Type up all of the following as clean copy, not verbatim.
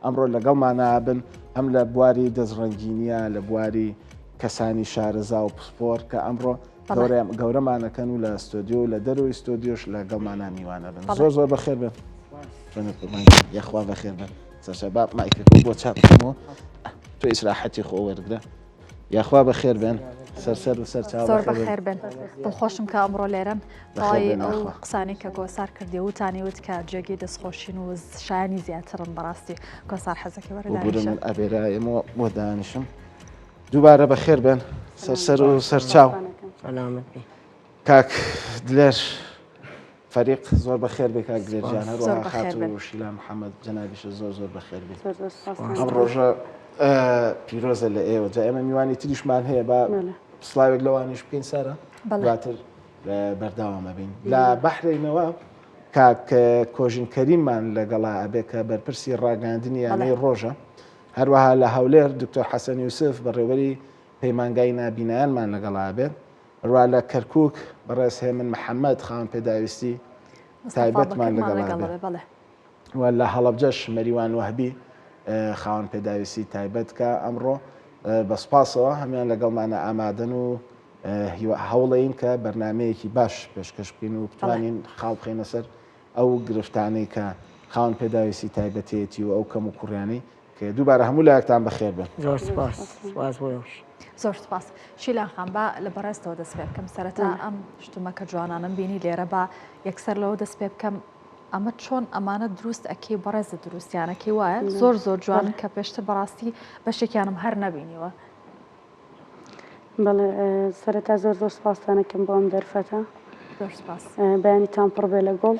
ئەمڕۆ لەگەڵمانا بن هەم لە بواری دەستڕەنگینیە لە بواری کەسانی شارەزا و پسپۆر کە ئەمڕۆ گەورەمانەکەن و لە ستۆدیۆ و لە دەرەوەی ستۆدیۆش لەگەڵمانا میوانە بن. زۆر زۆر بەخێر بن. یاخوا بەخێر بن. سەرچە با مایکەکە بۆ چاپ بکەمەوە. تۆ ئیسراحەتی خۆ وەرگرە. یاخوا بەخێر بێن سەر سەر و سەر چاو زۆر بەخێر بێن. دڵخۆشم کە ئەمڕۆ لێرەم. تەواوی ئەو قسانەی کە کۆسار کردی وتانی وت کە جێگەی دەستخۆشین و شایانی زیاترن بەڕاستی. کۆسار حەزەکەی وەرە دانیشە. من ئەبێرا ئێمە بۆ دانیشم. دووبارە بەخێر بێن سەر سەر و سەر چاو. کاک دلێر فەریق زۆر بەخێر بێ کاک دلێر گیان هەروەها خاتوو شیلا محەممەد جەنابیشە زۆر زۆر بەخێر بێ ئەم ڕۆژە پیرۆزە لە ئێوە جا ئێمە میوانی تریشمان هەیە با سڵاوێک لەوانیش بکەین سارە دواتر بەردەوامە بین لە بەحرینەوە کاک کۆژین کەریممان لەگەڵا ئەبێ کە بەرپرسی ڕاگەاندنی یانەی ڕۆژە هەروەها لە هەولێر دکتۆر حەسەن یوسف بەڕێوەری پەیمانگای نابینایانمان لەگەڵا ئەبێت. هەروەها لە کەرکوک بەڕێز هێمن محەمەد خاوەن پێداویستی تایبەتمان لەگەڵا بێت و لە هەڵەبجەش مەریوان وەهبی خاوەن پێداویستی تایبەت کە ئەمڕۆ بە سوپاسەوە هەمان لەگەڵمانە ئامادەن و هەوڵین کە بەرنمەیەکی باش پێشکەش بکەین و بتوانین خاڵ بخەینە سەر ئەو گرفتانەی کە خاوەن پێداویستی تایبەتێتی و ئەو کەم و کوڕیانەی کە دووبارە هەموو لایەکتان بەخێر بێن. زۆر سپاس سپاس بۆ ئێوەش. زۆر سپاس شیلان خان با لە بەڕێزتەوە دەست پێ بکەم سەرەتا ئەم شتومەکە جوانانەم بینی لێرە با یەکسەر لەوە دەست پێ بکەم ئەمە چۆن ئەمانە دروست ئەکەی بەڕێزت دروستیانەکەی وایە زۆر زۆر جوانن کە پێشتر بەڕاستی بەشێکیانم هەر نەبینیوە. بەڵێ سەرەتا زۆر زۆر سپاستان ئەکەم بۆ ئەم دەرفەتە. زۆر سپاس. بەیانیتان پڕ بێ لە گوڵ.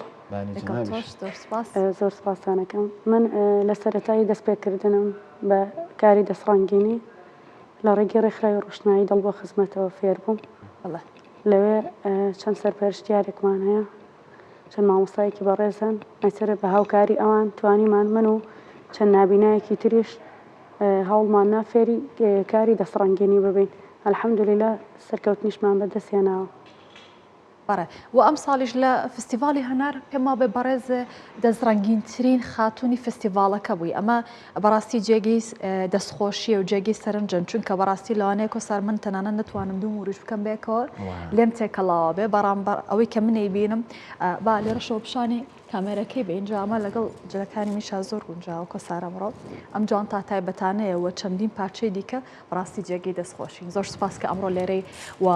لەگەڵ تۆش زۆر سپاس. زۆر سپاستان ئەکەم. من لە سەرەتای دەستپێکردنم بە کاری دەستڕەنگینی لە ڕێگەی ڕێکخراوی ڕۆشنایی دڵ بۆ خزمەتەوە فێر بووم. بەڵێ. لەوێ چەند سەرپەرشتیارێکمان هەیە، چەند مامۆستایەکی بەڕێز هەن، ئیتر بە هاوکاری ئەوان توانیمان من و چەند نابینایەکی تریش هەوڵمان نا فێری کاری دەستڕەنگینی ببین الحمدللە سەرکەوتنیشمان بەدەست هێناوە. بەڵێ و ئەمساڵیش لە فستیڤاڵی هەنار پێم وابێ بەڕێز دەستڕەنگینترین خاتوونی فستیڤاڵەکە بووی ئەمە بەڕاستی جێگەی دەستخۆشیە و جێگەی سەرنجن چونکە بەڕاستی لەوانەیە کۆسار من تەنانەت نەتوانم دوو موریش بکەم بێکەوە لێم تێکەڵاوە بێ بەڕام ئەوەی کە منەی بینم با لێرەشەوە پیشانی کامێرەکەی بە ئینجا ئەمە لەگەڵ جلەکانی میشا زۆر گونجاوە کۆسار ئەمڕۆ ئەم جوانتا تایبەتانەیە و چەندین پارچەی دیکە بەڕاستی جێگەی دەستخۆشین زۆر سوپاس کە ئەمڕۆ لێرەی و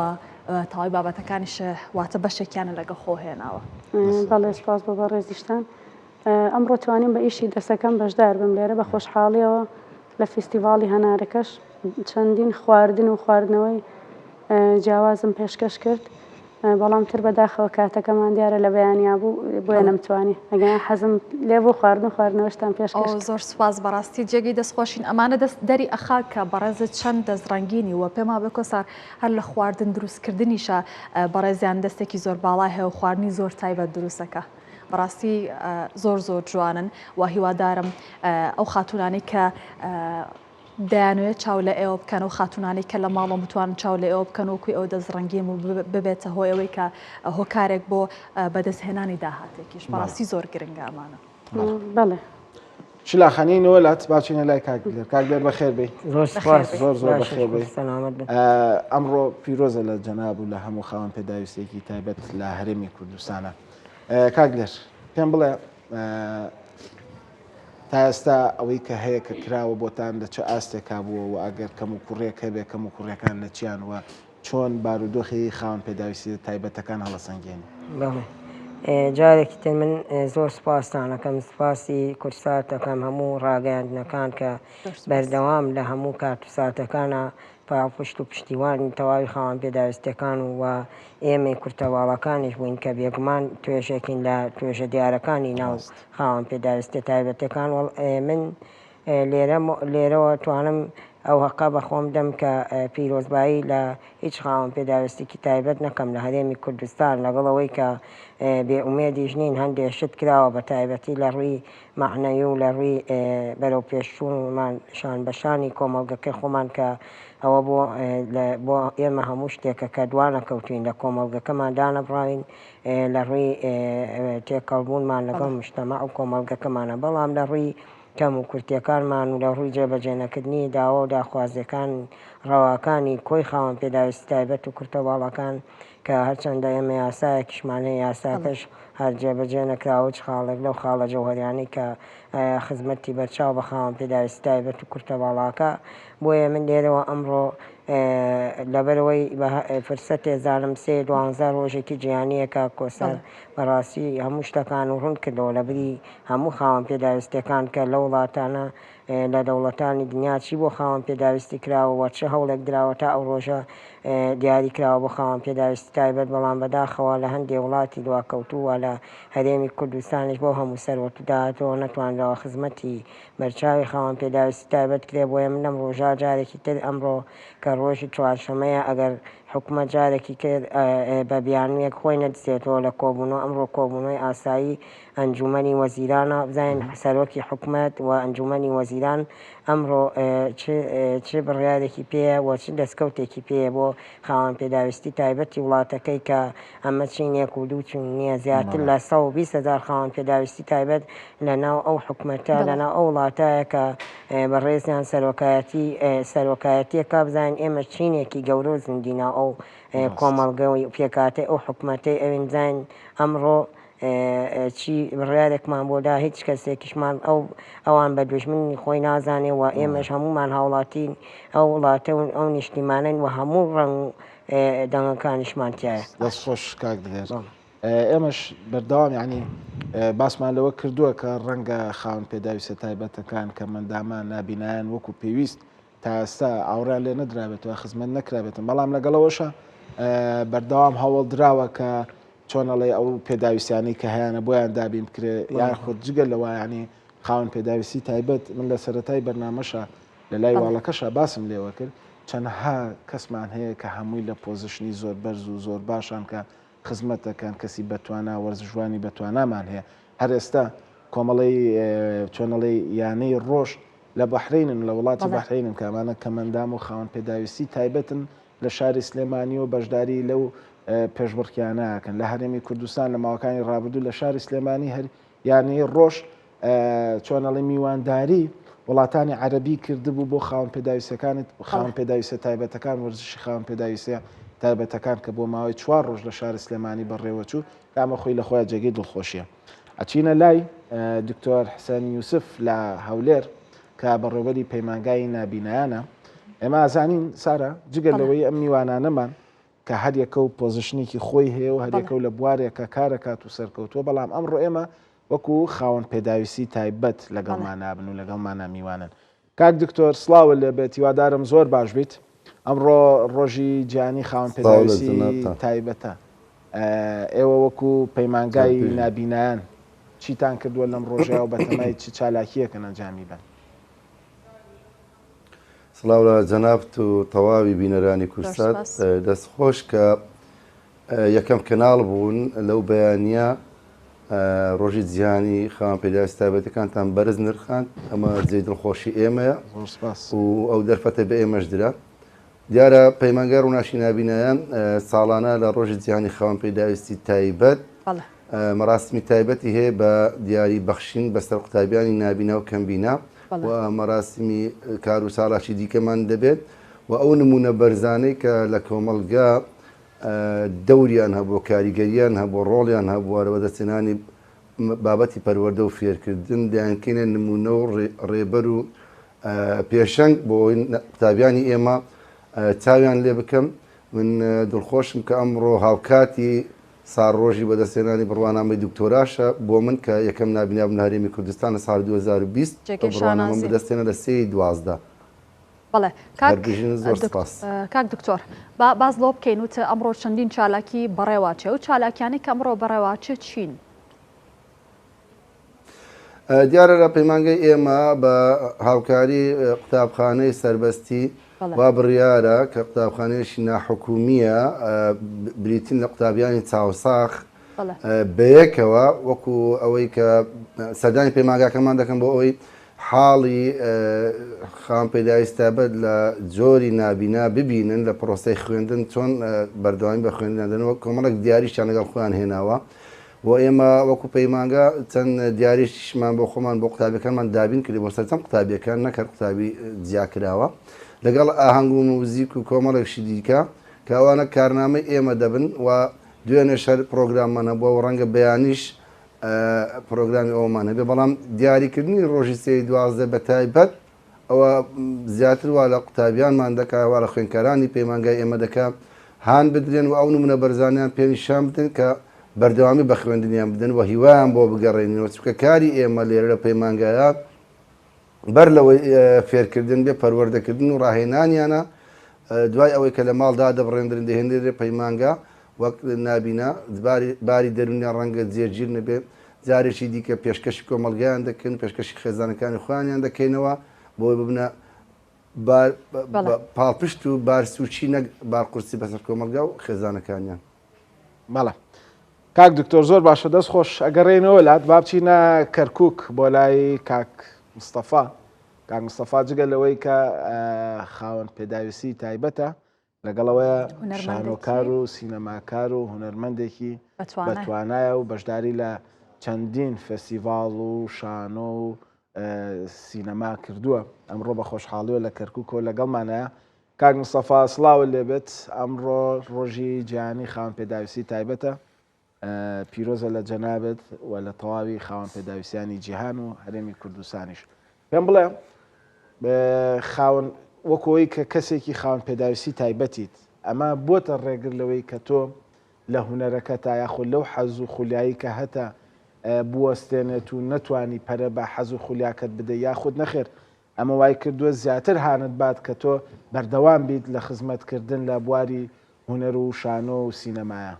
تەواوی بابەتەکانیش واتە بەشێکیانە لەگەڵ خۆ هێناوە. بەڵێ سوپاس بۆ بەڕێزیشتان. ئەمڕۆ توانیم بە ئیشی دەسەکەم بەشدار بم لێرە بە خۆشحاڵیەوە لە فیستیڤاڵی هەنارەکەش چەندین خواردن و خواردنەوەی جیاوازم پێشکەش کرد بەڵام تر بەداخەوە کاتەکەمان دیارە لە بەیانیا بوو بۆیە نەمتوانی ئەگەر حەزم لێ بوو خواردن و خواردنەوەشتان پێشکەش ئەو زۆر سوپاس بەڕاستی جێگەی دەستخۆشین ئەمانە دەست دەری ئەخا کە بەڕێزت چەند دەست ڕەنگینی وە پێم وابێ کۆسار هەر لە خواردن دروستکردنیشا بەڕێزیان دەستێکی زۆر باڵای هەیە و خواردنی زۆر تایبەت دروستەکە بەڕاستی زۆر زۆر جوانن و هیوادارم ئەو خاتونانەی کە دەیانەوێت چاو لە ئێوە بکەن و خاتوونانەی کە لە ماڵەوەن بتوانن چاو لە ئێوە بکەن وەکوی ئەوە دەستڕەنگین و ببێتە هۆی ئەوەی کە هۆکارێک بۆ بەدەستهێنانی داهاتێکیش بەڕاستی زۆر گرنگە ئەمانە. بەڵێ. شلاخانینەوە لات باچینە لای کاک دلێر کاک دلێر بەخێر بێی. زۆر سپاس زۆر زۆر بەخێر بێی. سەلامەت بن. ئەمڕۆ پیرۆزە لە جەناب و لە هەموو خاوەن پێداویستیەکی تایبەت لە هەرێمی کوردستانە. کاک دلێر پێم بڵێ تا ئێستا ئەوەی کە هەیە کە کراوە بۆتان لە چ ئاستێکا بووە و ئەگەر کەموکوڕیەک هەبێ کەموکوڕیەکان لە چیان و چۆن بارودۆخی خاوەن پێداویستیە تایبەتەکان هەڵەسەنگێنی؟ بەڵێ جارێکی تر من زۆر سوپاستان ئەکەم سوپاسی کوردسات ئەکەم هەموو ڕاگەیاندنەکان کە بەردەوام لە هەموو کات و ساتەکانا پاڵپشت و پشتیوانی تەواوی خاوەن پێداویستیەکان و ئێمەی کورتەواڵەکانیش بووین کە بێگومان توێژێکین لە توێژە دیارەکانی ناو خاوەن پێداویستیە تایبەتەکان وەڵ من لێرە لێرەوە توانم ئەو هەقە بە خۆم دەم کە پیرۆزبایی لە هیچ خاوەن پێداویستیکی تایبەت نەکەم لە هەرێمی کوردستان لەگەڵ ئەوەی کە بێ ئومێدیش نین هەندێ شت کراوە بە تایبەتی لە ڕووی مەعنەوی و لە ڕووی بەرەوپێشچوونمان شان بە شانی کۆمەڵگەکەی خۆمان کە ئەوە بۆ بۆ ئێمە هەموو شتێکە کە دوانەکەوتوین لە کۆمەڵگەکەمان دانەبڕاوین لە ڕووی تێکەڵبوونمان لەگەڵ مشتەمەع و کۆمەڵگەکەمانە بەڵام لە ڕووی. کەم و کورتیەکانمان و لە ڕووی جێبەجێ نەکردنی داوا و داخوازیەکان ڕەواکانی کۆی خاوەن پێداویستی تایبەت و کورتە باڵاکان کە هەرچەندە ئێمە یاسایەکیشمان هەیە یاساکەش هەر جێبەجێ نەکراوە هیچ خاڵێک لەو خاڵە جەوهەریانەی کە خزمەتی بەرچاو بە خاوەن پێداویستی تایبەت و کورتە باڵاکە بۆیە من لێرەوە ئەمڕۆ لەبەرئەوەی بە فرسەتێ زانم سێ دوانزە ڕۆژێکی جیهانییە کاک کۆسەر بەڕاستی هەموو شتەکان و ڕوون کردەوە لەبری هەموو خاوەن پێداویستیەکان کە لە وڵاتانە لە دەوڵەتانی دنیا چی بۆ خاوەن پێداویستی کراوە و چ هەوڵێک دراوە تا ئەو ڕۆژە دیاری کراوە بۆ خاوەن پێداویستی تایبەت بەڵام بەداخەوە لە هەندێ وڵاتی دواکەوتوو و لە هەرێمی کوردستانیش بەو هەموو سەروەت و داهاتەوە نەتوانراوە خزمەتی بەرچاوی خاوەن پێداویستی تایبەت کرێ بۆیە من لەم ڕۆژە جارێکی تر ئەمڕۆ کە ڕۆژی چوارشەمەیە ئەگەر حکومەت جارێکی تر بە بیانوویەک خۆی نەدزێتەوە لە کۆبوونەوە ئەمڕۆ کۆبوونەوەی ئاسایی ئەنجوومەنی وەزیرانە بزانین سەرۆکی حکومەت و ئەنجوومەنی وەزیران ئەمڕۆ چ چ بڕیارێکی پێیە و چ دەستکەوتێکی پێیە بۆ خاوەن پێداویستی تایبەتی وڵاتەکەی کە ئەمە چینێک و دوو چین نییە زیاتر لە 120 هەزار خاوەن پێداویستی تایبەت لە ناو ئەو حکومەتە لە ناو ئەو وڵاتایە کە بەڕێزیان سەرۆکایەتی سەرۆکایەتیەکە بزانین ئێمە چینێکی گەورە و زیندی ناو ئەو کۆمەڵگە و پێکهاتەی ئەو حکومەتەی ئەوین بزانین ئەمڕۆ چی بڕیارێکمان بۆ دا هیچ کەسێکیشمان ئەو ئەوان بە دوژمنی خۆی نازانێ و ئێمەش هەموومان هاوڵاتین ئەو وڵاتە و ئەو نیشتیمانەین و هەموو ڕەنگ و دەنگەکانیشمان تیایە. دەست خۆش کاک دلێر. ئێمەش بەردەوام یعنی باسمان لەوە کردووە کە ڕەنگە خاوەن پێداویستە تایبەتەکان کە مندامان نابینایان وەکو پێویست تا ئێستا ئاوڕیان لێ نەدرابێتەوە خزمەت نەکرابێتن بەڵام لەگەڵەوەشە بەردەوام هەوڵ دراوە کە چۆن ئەڵێ ئەو پێداویستیانەی کە هەیانە بۆیان دابین بکرێ یان خود جگە لەوە یعنی خاوەن پێداویستی تایبەت من لە سەرەتای بەرنامەشە لە لای واڵەکەشە باسم لێوە کرد چەندها کەسمان هەیە کە هەمووی لە position ی زۆر بەرز و زۆر باشان کە خزمەت دەکەن کەسی بەتوانا وەرزشوانی بەتوانامان هەیە هەر ئێستا کۆمەڵەی چۆنەڵی یانەی ڕۆژ لە بەحرینن لە وڵاتی بەحرینن کە ئەمانە کەمەندام و خاوەن پێداویستی تایبەتن لە شاری سلێمانی و بەشداری لەو پێشبڕکیانە ئەکەن لە هەرێمی کوردستان لە ماوەکانی ڕابردوو لە شاری سلێمانی هەر یانەی ڕۆژ چۆنەڵی میوانداری وڵاتانی عەربی کردبوو بۆ خاوەن پێداویستەکانت خاوەن پێداویستە تایبەتەکان وەرزشی خاوەن پێداویستە تایبەتەکان کە بۆ ماوەی چوار ڕۆژ لە شاری سلێمانی بەڕێوەچوو کە ئەمە خۆی لە خۆیان جێگەی دڵخۆشیە ئەچینە لای دکتۆر حسێن یوسف لە هەولێر کە بەڕێوبەری پەیمانگای نابینایانە ئێمە ئازانین سارا جگە لەوەی ئەم میوانانەمان کە هەریەکە و position ێکی خۆی هەیە و هەریەکە و لە بوارێکە کارەکات و سەرکەوتووە بەڵام ئەمڕۆ ئێمە وەکو خاوەن پێداویستی تایبەت لەگەڵمان نابن و لەگەڵمانە میوانن کاک دکتۆر سڵاوت لێبێت هیوادارم زۆر باش بیت ئەمڕۆ ڕۆژی جیهانی خاوەن پێداویستی تایبەتە ئێوە وەکو پەیمانگای نابینایان چیتان کردووە لەم ڕۆژەیا و بەتەمای چ چالاکییەکن ئەنجامی بەن؟ سڵاو لە جەنابت و تەواوی بینەرانی کوردسات دەست خۆش کە یەکەم کەناڵ بوون لەو بەیانیە ڕۆژی جیهانی خاوەن پێداویستی تایبەتەکانتان بەرز نرخاند ئەمە جێی دڵخۆشی ئێمەیە و ئەو دەرفەتە بە ئێمەش درا دیارە پەیمانگای ڕووناکی نابینایان ساڵانە لە ڕۆژی جیهانی خاوەن پێداویستی تایبەت مەراسمی تایبەتی هەیە بە دیاری بەخشین بەسەر قوتابیانی نابینا و کەمبینا و مەراسمی کار و چالاکی دیکەمان دەبێت و ئەو نمونە بەرزانەی کە لە کۆمەڵگا دەوریان هەبووە، کاریگەریان هەبووە، ڕۆڵیان هەبووە لە بەدەستهێنانی بابەتی پەروەردە و فێرکردن، دەیانکەینە نموونە و ڕێبەر و پێشەنگ بۆ ئەوەی قوتابیانی ئێمە چاویان لێ بکەن. من دڵخۆشم کە ئەمڕۆ هاوکاتی ساڵڕۆژی بەدەستهێنانی بڕوانامەی دکتۆراشە بۆ من کە یەکەم نابینا بووم لە هەرێمی کوردستان لە ساڵی 2020 جێگەی ئەو بڕوانامەم شانازیە. بەدەستهێنا لە سێی 12. بەڵێ کاک هەربژین زۆر سپاس. کاک دکتۆر با باس لەوە بکەین وت ئەمڕۆ چەندین چالاکی بەڕێوەچێ ئەو چالاکیانەی کە ئەمڕۆ بەڕێوەچێ چین؟ دیارە لە پەیمانگەی ئێمە بە هاوکاری قوتابخانەی سەربەستی وا بڕیارە کە قوتابخانەیەکی ناحکومییە بریتین لە قوتابیانی چاوساخ بەیەکەوە وەکو ئەوەی کە سەردانی پەیمانگاکەمان دەکەن بۆ ئەوەی حاڵی خاوەن پێداویست تایبەت لە جۆری نابینا ببینن لە پرۆسەی خوێندن چۆن بەردەوامی بە خوێندنیان دەن و کۆمەڵێک دیاریشیان لەگەڵ خۆیان هێناوە. و ئێمە وەکو پەیمانگا چەند دیاریشمان بۆ خۆمان بۆ قوتابیەکانمان دابین کرد بۆ سەرجەم قوتابیەکان نەک هەر قوتابی جیاکراوە لەگەڵ ئاهەنگ و موزیک و کۆمەڵێک شتی دیکە کە ئەوانە کارنامەی ئێمە دەبن و دوێنێش هەر پرۆگراممان هەبووە و ڕەنگە بەیانیش پرۆگرامی ئەومان هەبێ بەڵام دیاریکردنی ڕۆژی سێی 12 بە تایبەت ئەوە زیاتر وا لە قوتابیانمان دەکا، وا لە خوێندکارانی پەیمانگای ئێمە دەکا هان بدرێن و ئەو نموونە بەرزانەیان پێ نیشان بدەن کە بەردەوامی بە خوێندنیان بدەن و هیوایان بۆ بگەڕێنینەوە، چونکە کاری ئێمە لێرە لە پەیمانگایە بەر لەوەی فێرکردن بێ پەروەردەکردن و ڕاهێنانیانە، دوای ئەوەی کە لە ماڵ دادەبڕێندرێن دەهێنرێنە پەیمانگا وەک نابینا باری دەروونیان ڕەنگە جێگیر نەبێ، جارێکی دیکە پێشکەشی کۆمەڵگایان دەکەن، پێشکەشی خێزانەکانی خۆیانیان دەکەینەوە بۆی ببنە پاڵپشت و بارسووکی نەک بارقورسی بەسەر کۆمەڵگا و خێزانەکانیان. بەڵێ کاک دکتۆر زۆر باشە دەست خۆش ئەگەڕێینەوە لات با بچینە کەرکک بۆ لای کاک مستەفا کاک مستەفا جگە لەوەی کە خاوەن پێداویستی تایبەتە لەگەڵ ئەوەیە شانۆکار و سینەماکار و هونەرمەندێکی بەتوانایە و بەشداری لە چەندین فێستیڤاڵ و شانۆ و سینەما کردووە. ئەمڕۆ بە خۆشحاڵیەوە لە کەرکووکەوە لەگەڵمانایە. کاک مستەفا سڵاوت لێبێت، ئەمڕۆ ڕۆژی جیهانی خاوەن پێداویستی تایبەتە. پیرۆزە لە جەنابت و لە تەواوی خاوەن پێداویستیانی جیهان و هەرێمی کوردستانیش. پێم بڵێ خاوەن وەکۆی کە کەسێکی خاوەن پێداویستی تایبەتیت ئەمە بۆتە ڕێگر لەوەی کە تۆ لە هونەرەکەتا یاخود لەو حەز و خولیایی کە هەتە بوەستێنێت و نەتوانی پەرە بە حەز و خولیاکەت بدەی یاخود نەخێر ئەمە وای کردووە زیاتر هانت بات کە تۆ بەردەوام بیت لە خزمەتکردن لە بواری هونەر و شانۆ و سینەمایە؟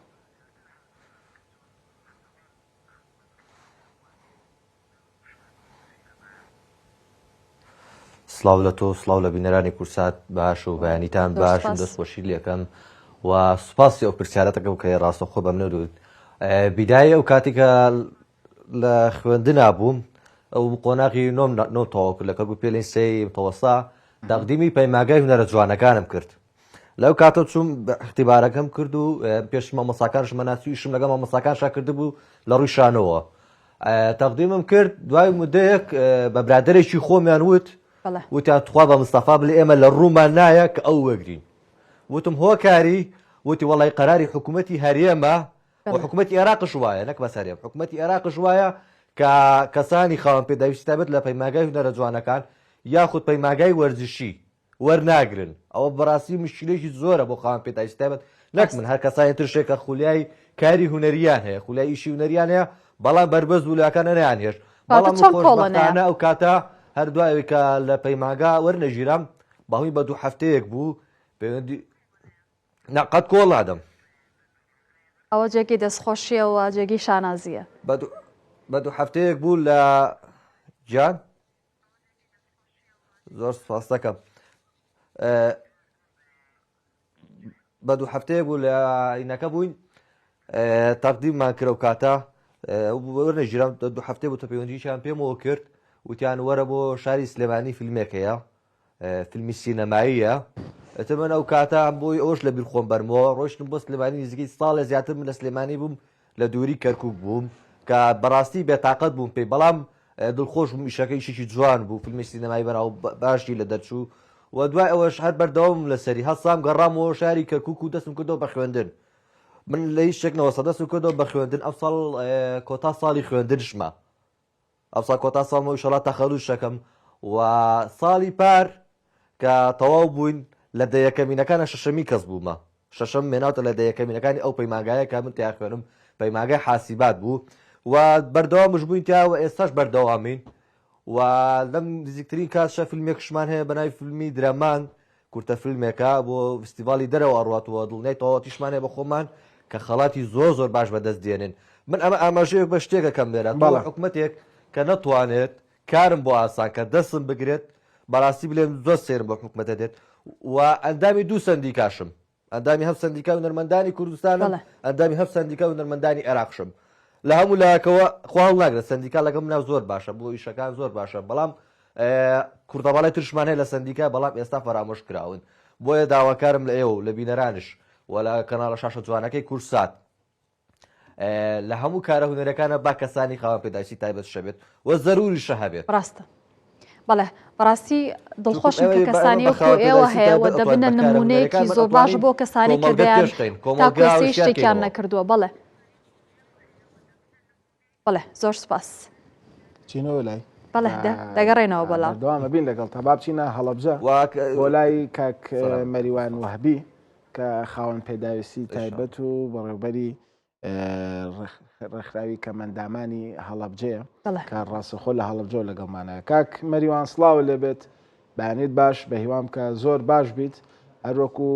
سڵاو لە تۆ سڵاو لە بینەرانی کورسات باش و بەیانیتان باش دەست خۆشی لەکەم و سوپاسی ئەو پرسیارەتەکەم کە ڕاستەخۆ بە منە دوت بیدای ئەو کاتێکە لە خوێندنا بووم ئەو قۆناغی نۆم نۆ تەواو کرد لە کەرکوک پێلین سێی متەوەسا تەقدیمی پەیماگای هونەرە جوانەکانم کرد لەو کاتە چووم اختیبارەکەم کرد و پێش مامۆستاکانشمە ناسی ئیشم لەگەڵ مامۆستاکانشا کردبوو لە ڕووی شانۆوە تەقدیمم کرد دوای مدەیەک بە برادێکی خۆمیان وت وتیان تخوا بە مستەفا بلێ ئێمە لە ڕوومان نایە کە ئەو وەگرین وتم هۆکاری وتی وەڵی قەراری حکوومەتی هەرێمە و حکوومەتی عێراقش وایە نەک بەس هەرێم حکوومەتی عێراقش وایە کە کەسانی خاوەن پێداویستی تایبەت لە پەیمانگای هونەرە جوانەکان یاخود پەیمانگای وەرزشی وەرناگرن ئەوە بەڕاستی مشکلێکی زۆرە بۆ خاوەن پێداویستی تایبەت نەک من هەر کەسانی ترشێک کە خولیای کاری هونەریان هەیە خولیای ئیشی هونەریان هەیە بەڵام بەربەست ولاکانە نەیان هێشت بەڵام چۆن کۆڵۆنەیە خۆشبەختانە ئەو کاتە هەر دوای ئەوەی کە لە پەیمانگا وەرنەگیرام بەهۆی بە دوو هەفتەیەک بوو پەیوەندی نا قەت کۆڵ نادەم. ئەوە جێگەی دەستخۆشیە و جێگەی شانازیە. بە دوو هەفتەیەک بوو لە گیان زۆر سپاس دەکەم بە دوو هەفتەیە بوو لە ئینەکە بووین تەقدیممان کرد و کاتە وەرنەگیرام دوو هەفتەیە بوو تە پەیوەندیشیان پێمەوە کرد وتیان وەرە بۆ شاری سلێمانی فیلمێک هەیە فیلمی سینەماییە ئەتر من ئەو کاتە بۆی ئەوش لە بیر خۆم بەرمەوە ڕۆشتم بۆ سلێمانی نزیکەی ساڵێ زیاتر من لە سلێمانی بووم لە دووری کەرکک بووم کە بەڕاستی بێتاقەت بووم پێی بەڵام دڵخۆش بووم ئیشەکە ئیشێکی جوان بوو فیلمی سینەمایی بەناو باشی لە دەرچوو و دوای ئەوەش هەر بەردەوام لەسەری هەستام گەڕامەوە شاری کەرکک و دەستم کردەوە بە خوێندن من لە هیچ شتێک نەوەستا دەستم کردەوە بە خوێندن ئەم ساڵ کۆتا ساڵی خوێندنشمە ئەمساڵ کۆتا ساڵمە و ئیشەڵا تەخەروج دەکەم و ساڵی پار کە تەواو بووین لە دە یەکەمینەکانە شەشەمین کەس بوومە شەشەم مێناوتە لە دە یەکەمینەکانی ئەو پەیمانگایە کە من تیا خوێنم پەیمانگای حاسیبات بوو و بەردەوامش بووین تیا و ئێستاش بەردەوامین و لەم نزیکترین کاتشە فیلمێکشمان هەیە بەناوی فیلمی درەمان کورتە فیلمێکە بۆ فستیڤاڵی دەرەوە ئەڕوات و دڵنیای تەواوەتیشمان هەیە بە خۆمان کە خەڵاتی زۆر زۆر باش بەدەست دێنن. من ئەمە ئاماژەیەک بە شتێک ئەکەم لێرە، تۆ بەڵێ. حکومەتێک کە نەتوانێت کارم بۆ ئاسان کە دەستم بگرێت بەڕاستی بلێم زۆر سەیرم بەو حکومەتە دێت و ئەندامی دوو سەندیکاشم ئەندامی هەم سەندیکای هونەرمەندانی کوردستانم بەڵێ. ئەندامی هەم سەندیکای هونەرمەندانی عێراقشم لە هەموو لایەکەوە خوا هەڵناگرێت سەندیکا لەگەڵ منا زۆر باشە بۆ ئیشەکان زۆر باشە بەڵام کوردەباڵای ترشمان هەیە لە سەندیکا بەڵام ئێستا فەرامۆش کراون بۆیە داواکارم لە ئێوە و لە بینەرانش و لە کەناڵە شاشە جوانەکەی کوردسات. لە هەموو کارە هونەرەکانە با کەسانی خاوەن پێداویستی تایبەت شەبێت و زەروریشە هەبێت. ڕاستە بەڵێ بەڕاستی دڵخۆشم کە کەسانی وەکو ئێوە هەیە و دەبنە نمونەیەکی زۆر باش بۆ کەسانی کە دەیان تاکو ئێستا شتێکیان نەکردووە بەڵێ بەڵێ زۆر سپاس. چینەوە لای بەڵێ دەگەڕێنەوە بەڵام دوامە بین لەگەڵ تا با بچینە هەڵەبجە بۆ لای کاک مەریوان وەهبی کە خاوەن پێداویستی تایبەت و بەڕێوبەری ڕێکخراوی کەمەندامانی هەڵەبجەیە کە ڕاستەخۆ لە هەڵەبجەوە لەگەڵمانە کاک مەریوان سڵاو لێبێت بەیانیت باش بەهیوام کە زۆر باش بیت هەروەکو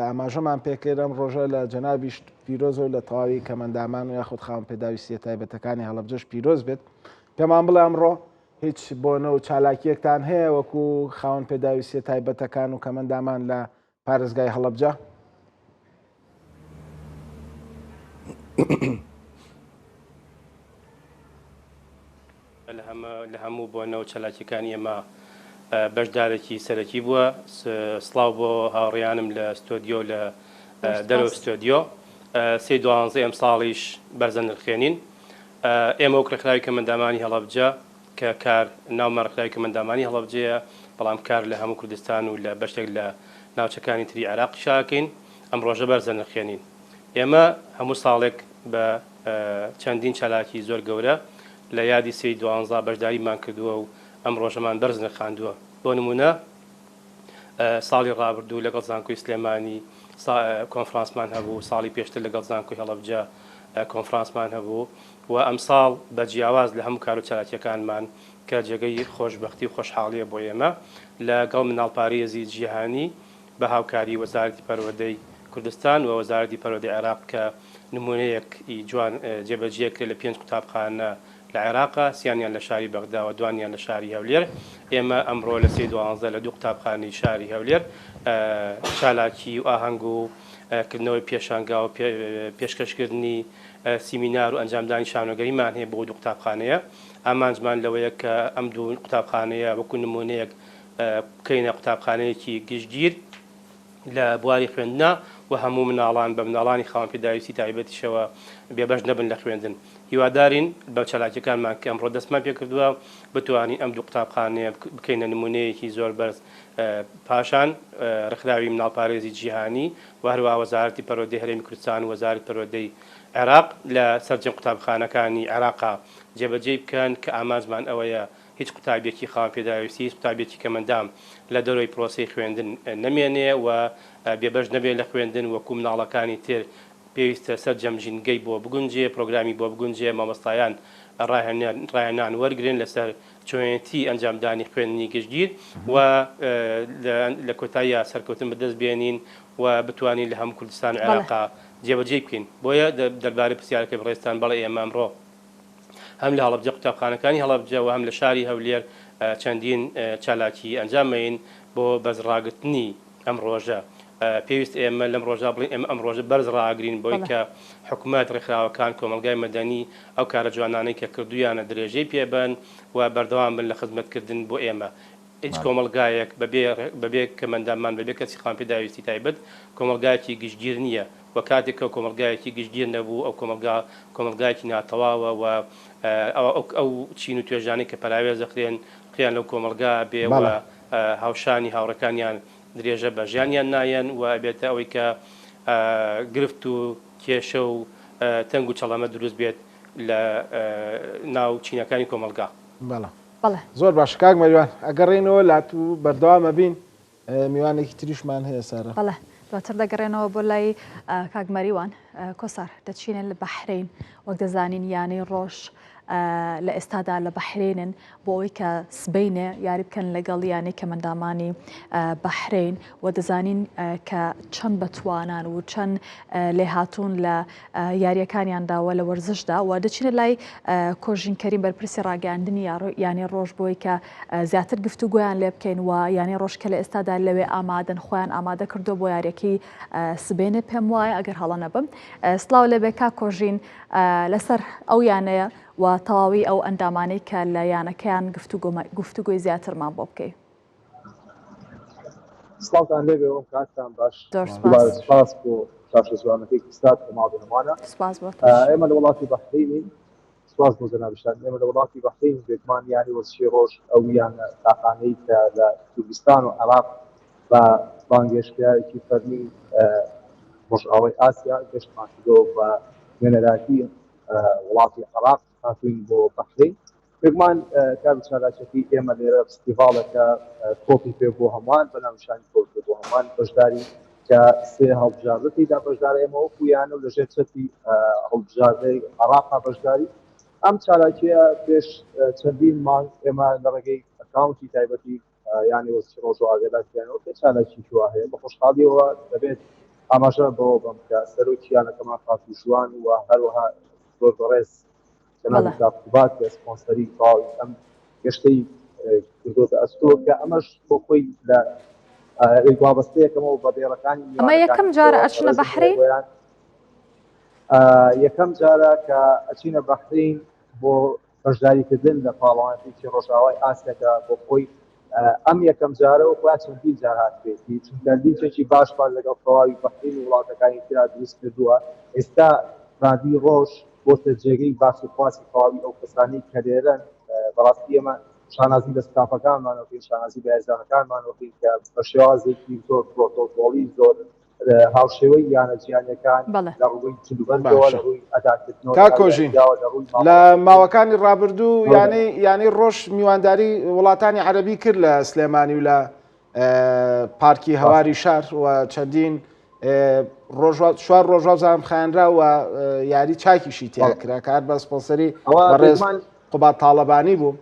ئاماژەمان پێکرد ئەم ڕۆژە لە جەنابیشت پیرۆزە و لە تەواوی کەمەندامان و یاخود خاوەن پێداویستیە تایبەتەکانی هەڵەبجەش پیرۆز بێت پێمان بڵێ ئەمڕۆ هیچ بۆنە و چالاکیەکتان هەیە وەکو خاوەن پێداویستیە تایبەتەکان و کەمەندامان لە پارێزگای هەڵەبجە؟ لە هەموو بۆنە و چالاکیەکانی ئێمە بەشدارێکی سەرەکی بووە. سڵاو بۆ هاوڕێیانم لە ستۆدیۆ لە دەرەوە ستۆدیۆ. سێی دوانزەی ئەمساڵیش بەرزە نرخێنین. ئێمە وەک ڕێکخراوی کەمئەندامانی هەڵەبجە کە کار ناومان ڕێکخراوی کەمئەندامانی هەڵەبجەیە، بەڵام کار لە هەموو کوردستان و لە بەشێک لە ناوچەکانی تری عێراقیشا ئەکەین، ئەم ڕۆژە بەرز ئەنرخێنین. ئێمە هەموو ساڵێک بە چەندین چالاکی زۆر گەورە لە یادی سێی دوانزا بەشداریمان کردووە و ئەم ڕۆژەمان بەرز نرخاندووە. بۆ نموونە ساڵی ڕابردوو لەگەڵ زانکۆی سلێمانی کۆنفرانسمان هەبوو، ساڵی پێشتر لەگەڵ زانکۆی هەڵەبجە کۆنفرانسمان هەبوو و ئەمساڵ بە جیاواز لە هەموو کارو چالاکییەکانمان کە جێگەی خۆشبەختی و خۆشحاڵییە بۆ ئێمە لە گەڵ مناڵپارێزی جیهانی بە هاوکاری وەزارەتی پەروەردەی کوردستان و وەزارەتی پەروەردەی عێراق کە نموونەیەک ی جوان جێبەجێ کرێ لە پێنج قوتابخانە لە عێراق، سیانیان لە شاری بەغدا و دوانیان لە شاری هەولێر. ئێمە ئەمڕۆ لە سێی دوانزە لە دوو قوتابخانەی شاری هەولێر چالاکی و ئاهەنگ و کردنەوەی پێشانگا و پێشکەشکردنی سیمینار و ئەنجامدانی شانۆگەریمان هەیە بۆ دوو قوتابخانەیە. ئامانجمان لەوەیە کە ئەم دوو قوتابخانەیە وەکو نموونەیەک بکەینە قوتابخانەیەکی گشتگیر لە بواری خوێندنا و هەموو مناڵان بە مناڵانی خاوەن پێداویستی تایبەتیشەوە بێبەش نەبن لە خوێندن. هیوادارین بە چالاکیەکانمان کە ئەمڕۆ دەستمان پێکردووە بتوانین ئەم دوو قوتابخانەیە بکەینە نمونەیەکی زۆر بەرز پاشان ڕێکخراوی مناڵپارێزی جیهانی و هەروەها وەزارەتی پەروەردەی هەرێمی کوردستان و وەزارەتی پەروەردەی عێراق لە سەرجەم قوتابخانەکانی عێراقا جێبەجێی بکەن کە ئامانجمان ئەوەیە هیچ قوتابیەکی خاوەن پێداویستی، هیچ قوتابیەکی کەمەندام لە دەرەوەی پرۆسەی خوێندن نەمێنێ و بێبەش نەبێ لە خوێندن، وەکو مناڵەکانی تر پێویستە سەرجەم ژینگەی بۆ بگونجێ، پرۆگرامی بۆ بگونجێ، مامۆستایان ڕاهێنان وەرگرن لەسەر چۆنێتی ئەنجامدانی خوێندنی گشتگیر و لە کۆتاییا سەرکەوتن بەدەست بێنین و بتوانین لە هەموو کوردستان و عێراقا جێبەجێی بکەین. بۆیە دەربارەی پرسیارەکەی بەڕێزتان بەڵێ ئێمە ئەمڕۆ هەم لە هەڵەبجە قوتابخانەکانی هەڵەبجە و هەم لە شاری هەولێر چەندین چالاکی ئەنجام مەین بۆ بەرز ڕاگرتنی ئەم ڕۆژە. پێویست ئێمە لەم ڕۆژە بڵین ئێمە ئەم ڕۆژە بەرز ڕاگرین بۆی کە حکومەت، ڕێکخراوەکان، کۆمەڵگای مەدەنی ئەو کارە جوانانەی کە کردوویانە درێژەی پێ بەن و بەردەوام بن لە خزمەتکردن بۆ ئێمە. هیچ کۆمەڵگایەک بەبێ بەبێ کەمئەندامان، بەبێ کەسی خاوەن پێداویستی تایبەت کۆمەڵگایەکی گشتگیر نییە و کاتێک کە کۆمەڵگایەکی گشتگیر نەبوو ئەو کۆمەڵگا کۆمەڵگایەکی ناتەواوە و ئەو ئەو چین و توێژانەی کە پەراوێز دەخرێن ڕقیان لەو کۆمەڵگا بێ و هاوشانی هاوڕێکانیان درێژە بە ژیانیان نایەن و ئەبێتە ئەوەی کە گرفت و کێشە و تەنگ و چەڵەمە دروست بێت لە ناو چینەکانی کۆمەڵگا. بەڵێ. بەڵێ. زۆر باشە کاک مەریوان ئەگەڕێینەوە لات و بەردەوام ئەبین میوانێکی تریشمان هەیە سارا. بەڵێ دواتر دەگەڕێنەوە بۆ لای کاک مەریوان کۆسار دەچینە لە بەحرەین وەک دەزانین یانەی ڕۆژ لە ئێستادا لە بەحرێنن بۆ ئەوەی کە سبینێ یاری بکەن لەگەڵ یانەی کەمەندامانی بەحرین و دەزانین کە چەند بەتوانان و چەند لێهاتوون لە یارییەکانیاندا و لە وەرزشدا و دەچینە لای کۆژین کەریم بەرپرسی ڕاگەیاندنی یانەی ڕۆژ بۆی کە زیاتر گفتوگۆیان لێ بکەین و یانەی ڕۆژ کە لە ئێستادا لەوێ ئامادەن خۆیان ئامادە کردو بۆ یاریەکەی سبێنێ پێم وایە ئەگەر هەڵە نەبم سڵاو لێبێ کاک کۆژین لەسەر ئەو یانەیە و تەواوی ئەو ئەندامانەی کە لە یانەکەیان گفتوگۆی زیاترمان بۆ بکەی. سڵاوتان لێبێ و کاتتان باش. زۆر سپاس. سپاس بۆ شاشە جوانەکەی کوردسات کە ماڵی هەمووانە. سپاس بۆ تۆش. ئێمە لە وڵاتی بەحرەینین. سپاس بۆ جەنابیشتان. ئێمە لە وڵاتی بەحرەین بێگومان یانی وەرزشی ڕۆژ ئەو یانە تاقانەی کە لە کوردستان و عێراق بە بانگهێشتکراوێکی فەرمی ڕۆژئاوای ئاسیا گەشتمان کردەوە بە نوێنەرایەتی وڵاتی عێراق هاتووین بۆ بەحرەین. بێگومان کار و چالاکیەکەی ئێمە لێرە فستیڤاڵێکە تۆپی پێ بۆ هەمووان بە ناونیشانی تۆپی پێ بۆ هەمووان بەشداری کە سێ هەڵبژاردە تێیدا بەشدارە ئێمە وەکو یانە و لەژێر چەتری هەڵبژاردەی عێراقا بەشداری ئەم چالاکیە پێش چەندین مانگ ئێمە لە ڕێگەی ئەکاونتی تایبەتی یانی وەرزشی ڕۆژ و ئاگادار کرانەوە کە چالاکیی وا هەیە بە خۆشحاڵیەوە دەبێت ئاماژە بەوە بەم کە سەرۆکی یانەکەمان خاتوو ژوان و هەروەها زۆر بەڕێز جەنابی کاک قوباد کە سپۆنسەری تەواوی ئەم گەشتەی کردۆتە ئەستۆ کە ئەمەش بۆ خۆی لە وابەستەیەکەمەوە بە دێڕەکانی ئەمە یەکەم جارە ئەچنە بەحرەین؟ یەکەم جارە کە ئەچینە بەحرەین بۆ بەشداریکردن لە پاڵەوانێتی ڕۆژئاوای ئاسیا کە بۆ خۆی ئەم یەکەم جارە و خۆیان چەندین جار هاتبێتی چونکە لینکێکی باشمان لەگەڵ تەواوی بەحرین و وڵاتەکانی ترا دروست کردووە ئێستا رادی ڕۆژ بۆتە جێگەی باس و خواسی تەواوی ئەو کەسانەی کە لێرەن بەڕاستی ئێمە شانازی بە ستافەکانمان وەکەین شانازی بە یاریزانەکانمان وەکەین کە بە شێوازێکی زۆر پرۆتۆکۆڵی زۆر هاوشێوەی یانە جیهانیەکان لە ڕووی جلوبەرگەوە لە ڕووی ئەداکردنەوە کاک کۆژین لە ماوەکانی ڕابردوو یانەی یانەی ڕۆژ میوانداری وڵاتانی عەرەبی کرد لە سلێمانی و لە پارکی هەواری شار و چەندین چوار ڕۆژ وابزانم خایەنرا و یاری چاکیشی تیا کرا کار بە سپۆنسەری بەڕێز قوباد تاڵەبانی بوو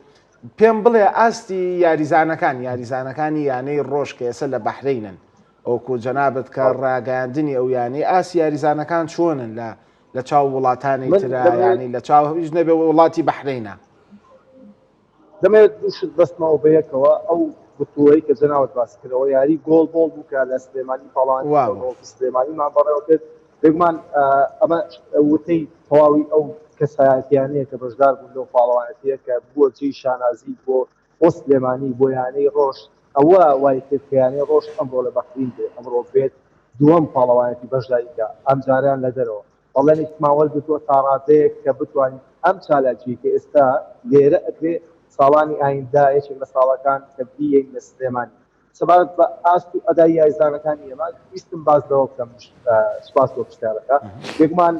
پێم بڵێ ئاستی یاریزانەکان یاریزانەکانی یانەی ڕۆژ کە ئێستا لە بەحرەینن ئۆکو جەنابت کە ڕاگەیاندنی ئەو یانەی ئاستی یاریزانەکان چۆنن لە لە چاو وڵاتانی ترا یانی لە چاو هیچ نەبێ وڵاتی بەحرەینە. دەمەوێت دوو شت بەستمەوە بەیەکەوە ئەو بتوڵەی کە جەنابت باست کردەوە یاری گۆڵ بۆڵ بوو کە لە سلێمانی پاڵەوانی گۆڵ سلێمانیمان بەڕێوە کرد بێگومان ئەمە وتەی تەواوی ئەو کەسایەتیانەیە کە بەشدار بوون لەو پاڵەوانەتیە کە بووە جێی شانازی بۆ بۆ سلێمانی بۆ یانەی ڕۆژ ئەوە وای کرد کە یانەی ڕۆژ ئەمڕۆ لە بەحرین بێ ئەمڕۆ بێت دووەم پاڵەوانێتی بەشداری کە ئەمجارەیان لە دەرەوە بەڵێنێکمان وەرگرتووە تاڕادەیەک کە بتوانین ئەم چالاکیەی کە ئێستا لێرە ئەکرێ ساڵانی ئایندە یەکێک لە ساڵەکان کە بیەین لە سلێمانی سەبارەت بە ئاست و ئەدای یاریزانەکانی ئێمە ویستم باس لەوە بکەم سوپاس بۆ پرسیارەکە بێگومان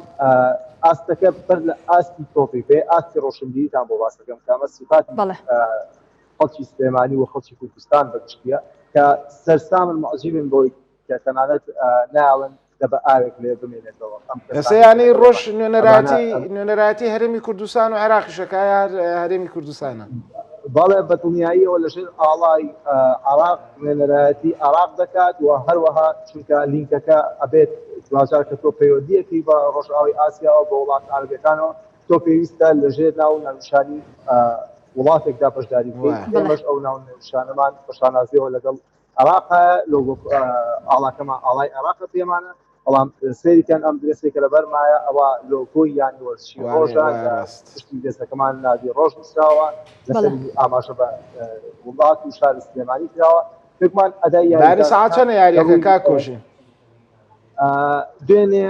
ئاستەکە بەر لە ئاستی تۆپی پێ ئاستی ڕۆشنبیریتان بۆ باس دەکەم کە ئەمە سیفاتی خەڵکی سلێمانی و خەڵکی کوردستان بەگشتیە کە سەرسامن معجبن بۆی کە تەنانەت نایەڵن دە بە ئاوێک لێ بمێنێتەوە. ئەم ئێستا کەسانەی کە یانەی لەگەڵ ڕۆژ ئەمانە نوێنەرایەتی نوێنەرایەتی هەرێمی کوردستان و عێراقیشە کە هەر هەرێمی کوردستانە. بەڵێ بە دڵنیاییەوە لەژێر ئاڵای عێراق نوێنەرایەتی عێراق دەکات و هەروەها چونکە لینکەکە ئەبێت دواجار کە تۆ پەیوەندییەکەی بە ڕۆژئاوای ئاسیاوە بە وڵاتە عەرەبیەکانەوە تۆ پێویستە لەژێر ناو و ناونیشانی وڵاتێکدا بەشداری بکەیت ئێمەش ئەو ناو ناونیشانەمان بە شانازیەوە لەگەڵ عێراقە لۆگۆ ئاڵاکەمان ئاڵای عێراقە پێمانە بەڵام سەیریکەن ئەم درێسێک کە لەبەرمایە ئەوە لۆگۆی یانی وەرزشی ڕۆژە پشتی درێسەکەمان نادی ڕۆژ نووسراوە لەسەر ئاماژە بە وڵات و شاری سلێمانی کراوە بێگومان ئەدای یاری ساعت چەنە یاریەکە کاک کۆژین؟ دوێنێ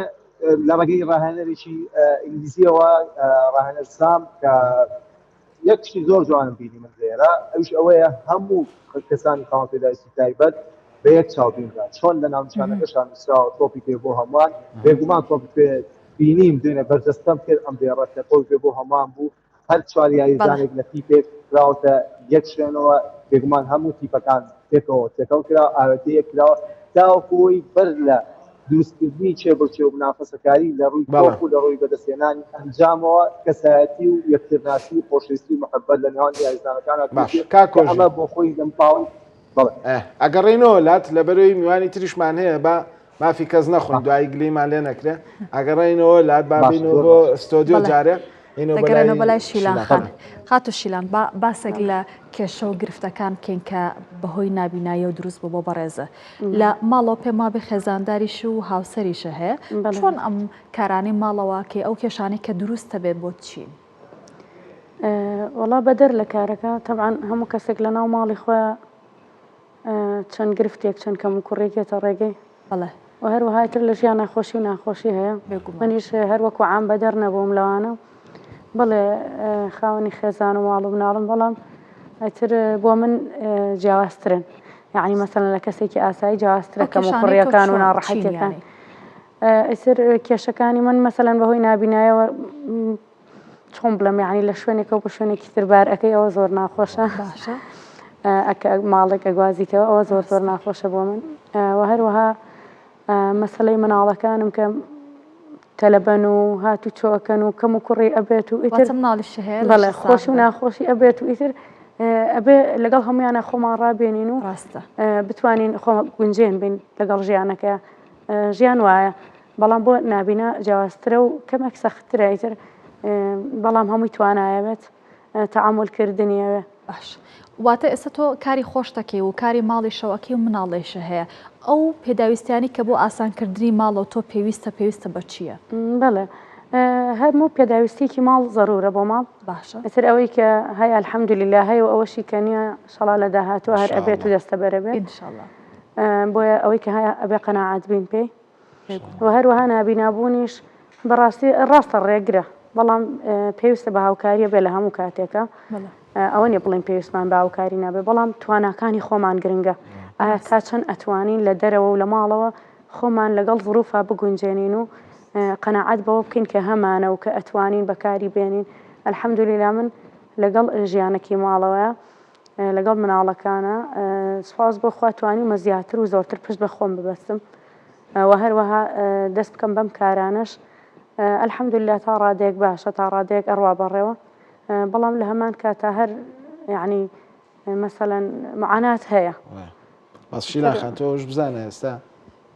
لە ڕێگەی ڕاهێنەرێکی ئینگلیزیەوە ڕاهێنەر سام کە یەک شتی زۆر جوانم بینی من لێرە ئەویش ئەوەیە هەموو کەسانی خاوەن پێداویستی تایبەت بە یەک چاو بینرا چۆن لە ناونیشانەکەشان نووسراوە تۆپی پێ بۆ هەمووان بێگومان تۆپی پێ بینیم دوێنێ بەرجەستەم کرد ئەم دێڕە کە تۆپی پێ بۆ هەمووان بوو هەر چوار یاریزانێک لە تیپێک کراوەتە یەک شوێنەوە بێگومان هەموو تیپەکان پێکەوە تێکەڵ کرا ئاوێتە یەک کراوە تاوەکو ئەوەی بەر لە دروستکردنی کێبڕکێ و منافەسەکاری لە ڕووی تۆپ و لە ڕووی بەدەستهێنانی ئەنجامەوە کەسایەتی و یەکترناسی و خۆشەویستی و مەحەببەت لە نێوان یاریزانەکانا باش دروست کاک کە ئەمە کۆژین بۆ خۆی لەم پاڵی بەڵێ. ئه ئەگەڕێینەوە لات لەبەرەوەی میوانی تریشمان هەیە با مافی کەس نەخۆین دوایی گلەیمان لێ نەکرێ ئەگەڕێینەوە لات با باشە بینەوە زۆر بۆ باشە. ستۆدیۆ بەڵێ. جارێ اینەوە دەگەرێنەوە بەلای بەلای شیلان شیلان خان. خان. خاتوو شیلان با باسێک لە کێشە و گرفتەکان بکەین کە بەهۆی نابیناییەوە دروست بوو بۆ بەڕێزە. لە ماڵەوە پێم وابێ خێزانداریش و هاوسەریشە هەیە چۆن ئەم کارانەی ماڵەوە کەی ئەو کێشانەی کە دروست دەبێت بۆت چین؟ وەڵا بەدەر لە کارەکە تەبعەن هەموو کەسێک لە ناو ماڵی خۆیان. چەند گرفتێک چەند کەم و کوڕێک یەتە ڕێگەی. بەڵێ. وە هەروەها ئیتر لە ژیانا خۆشی و ناخۆشی هەیە. بێگومان. منیش هەر وەکو عام بەدەر نەبووم لەوانە. بەڵێ خاوەنی خێزان و ماڵ و مناڵم بەڵام ئیتر بۆ من جیاوازترن. یەعنی مەسەلەن لە کەسێکی ئاسایی جیاوازترە ئەو کەم و کێشانەی تۆ کوڕییەکان و چۆن چین ناڕەحەتییەکان. یانی؟ ئیتر کێشەکانی من مەسەلەن بەهۆی نابینایەوە چۆن بڵێم یعنی لە شوێنێکەوە بۆ شوێنێکی تر بار ئەەکەی ئەوە زۆر ناخۆشە باشە ئەکە ماڵێک ئەگوازیتەوە ئەوە زۆر زۆر ناخۆشە بۆ من و هەروەها مەسلەی مناڵەکانم کە تەلەبەن و هات و چۆکەن و کەم و کوڕی ئەبێت و ئیتر مناڵیش هەیە بەڵێ خۆشی و ناخۆشی ئەبێت و ئیتر ئەبێ لەگەڵ هەمویانە خۆمان ڕابێنین و ڕاستە بتوانین خۆ گونجێن بین لەگەڵ ژیانەکە ژیان وایە بەڵام بۆ نابینا جیاوازترە و کەمێک سەختترە ئیتر بەڵام هەمووی توانایە بێت تەعامول کردنی ئەوێ. باش واتە ئێستا تۆ کاری خۆش دەکەی و کاری ماڵیشەوە ئەکەی و مناڵیشە هەیە ئەو پێداویستیانی کە بۆ ئاسانکردنی ماڵەوە تۆ پێویستە پێویستە بە چییە؟ بەڵێ هەرموو پێداویستیکی ماڵ زەرورە بۆ ماڵ باشە ئیتر ئەوەی کە هەیە الحمدللە هەیە و ئەوەشی کە نییە شەڵا لە داهاتوو هەر ئەبێت و دەستەبەرە بێت ان شاء الله. بۆیە ئەوەی کە هەیە ئەبێ قەناعەت بین پێی و هەروەها نابینابوونیش بەڕاستی ڕاستە ڕێگرە بەڵام پێویستە بە هاوکاریە بێ لە هەموو کاتێکە ئەوە نیە بڵین پێویستمان بە هاوکاری نابێ بەڵام تواناکانی خۆمان گرنگە ئایا تا چەند ئەتوانین لە دەرەوە و لە ماڵەوە خۆمان لەگەڵ ظروفا بگونجێنین و قەناعەت بەوە بکەین کە هەمانە و کە ئەتوانین بەکاری بێنین الحەمدللە من لەگەڵ ژیانەکی ماڵەوەیە لەگەڵ مناڵەکانە سوپاس بۆ خوا توانیومە زیاتر و زۆرتر پشت بە خۆم ببەستم و هەروەها دەست بکەم بەم کارانەش الحمدلله تا ڕادەیەک باشە تا ڕادەیەک ئەڕوا بەڕێوە بەڵام لە هەمان کاتا هەر یعنی مەسەلەن معانات هەیە بەس شیلان خان تۆش بزانە ئێستا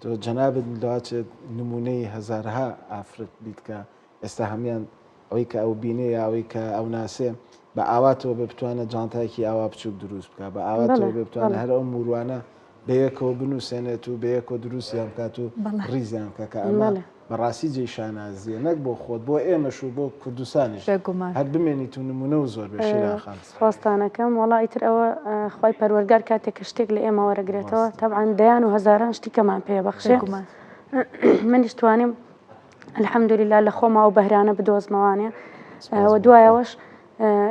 تۆ جەنابت لەواچێت نمونەی هەزارها ئافرەت بیت کە ئێستا هەموان ئەوەی کە ئەو بینێ یا ئەوەی کە ئەو ناسێ بە ئاواتەوە بێ بتوانێت جانتایەکی ئاوا بچووک دروست بکە بە ئاواتەوە بێ بتوانێت هەر ئەو موروانە بەیەکەوە بنووسێنێت و بەیەکەوە دروستیان بکات و ڕیزیان بکە کە ئەمە بەڕاستی جێی شانازیە نەک بۆ خۆت بۆ ئێمەش و بۆ کوردستانیش هەر بمێنیت و نمونە و زۆر بێ شیلان خان. سوپاستانەکەم وەڵا ئیتر ئەوە خوای پەروەردگار کاتێک کە شتێک لە ئێمە وەرەگرێتەوە تەبعەن دەیان و هەزاران شتی کەمان پێ بەخشێ منیش توانیم الحمدللە لە خۆما ئەو بەهرانە بدۆزمەوانێ و دوایەوەش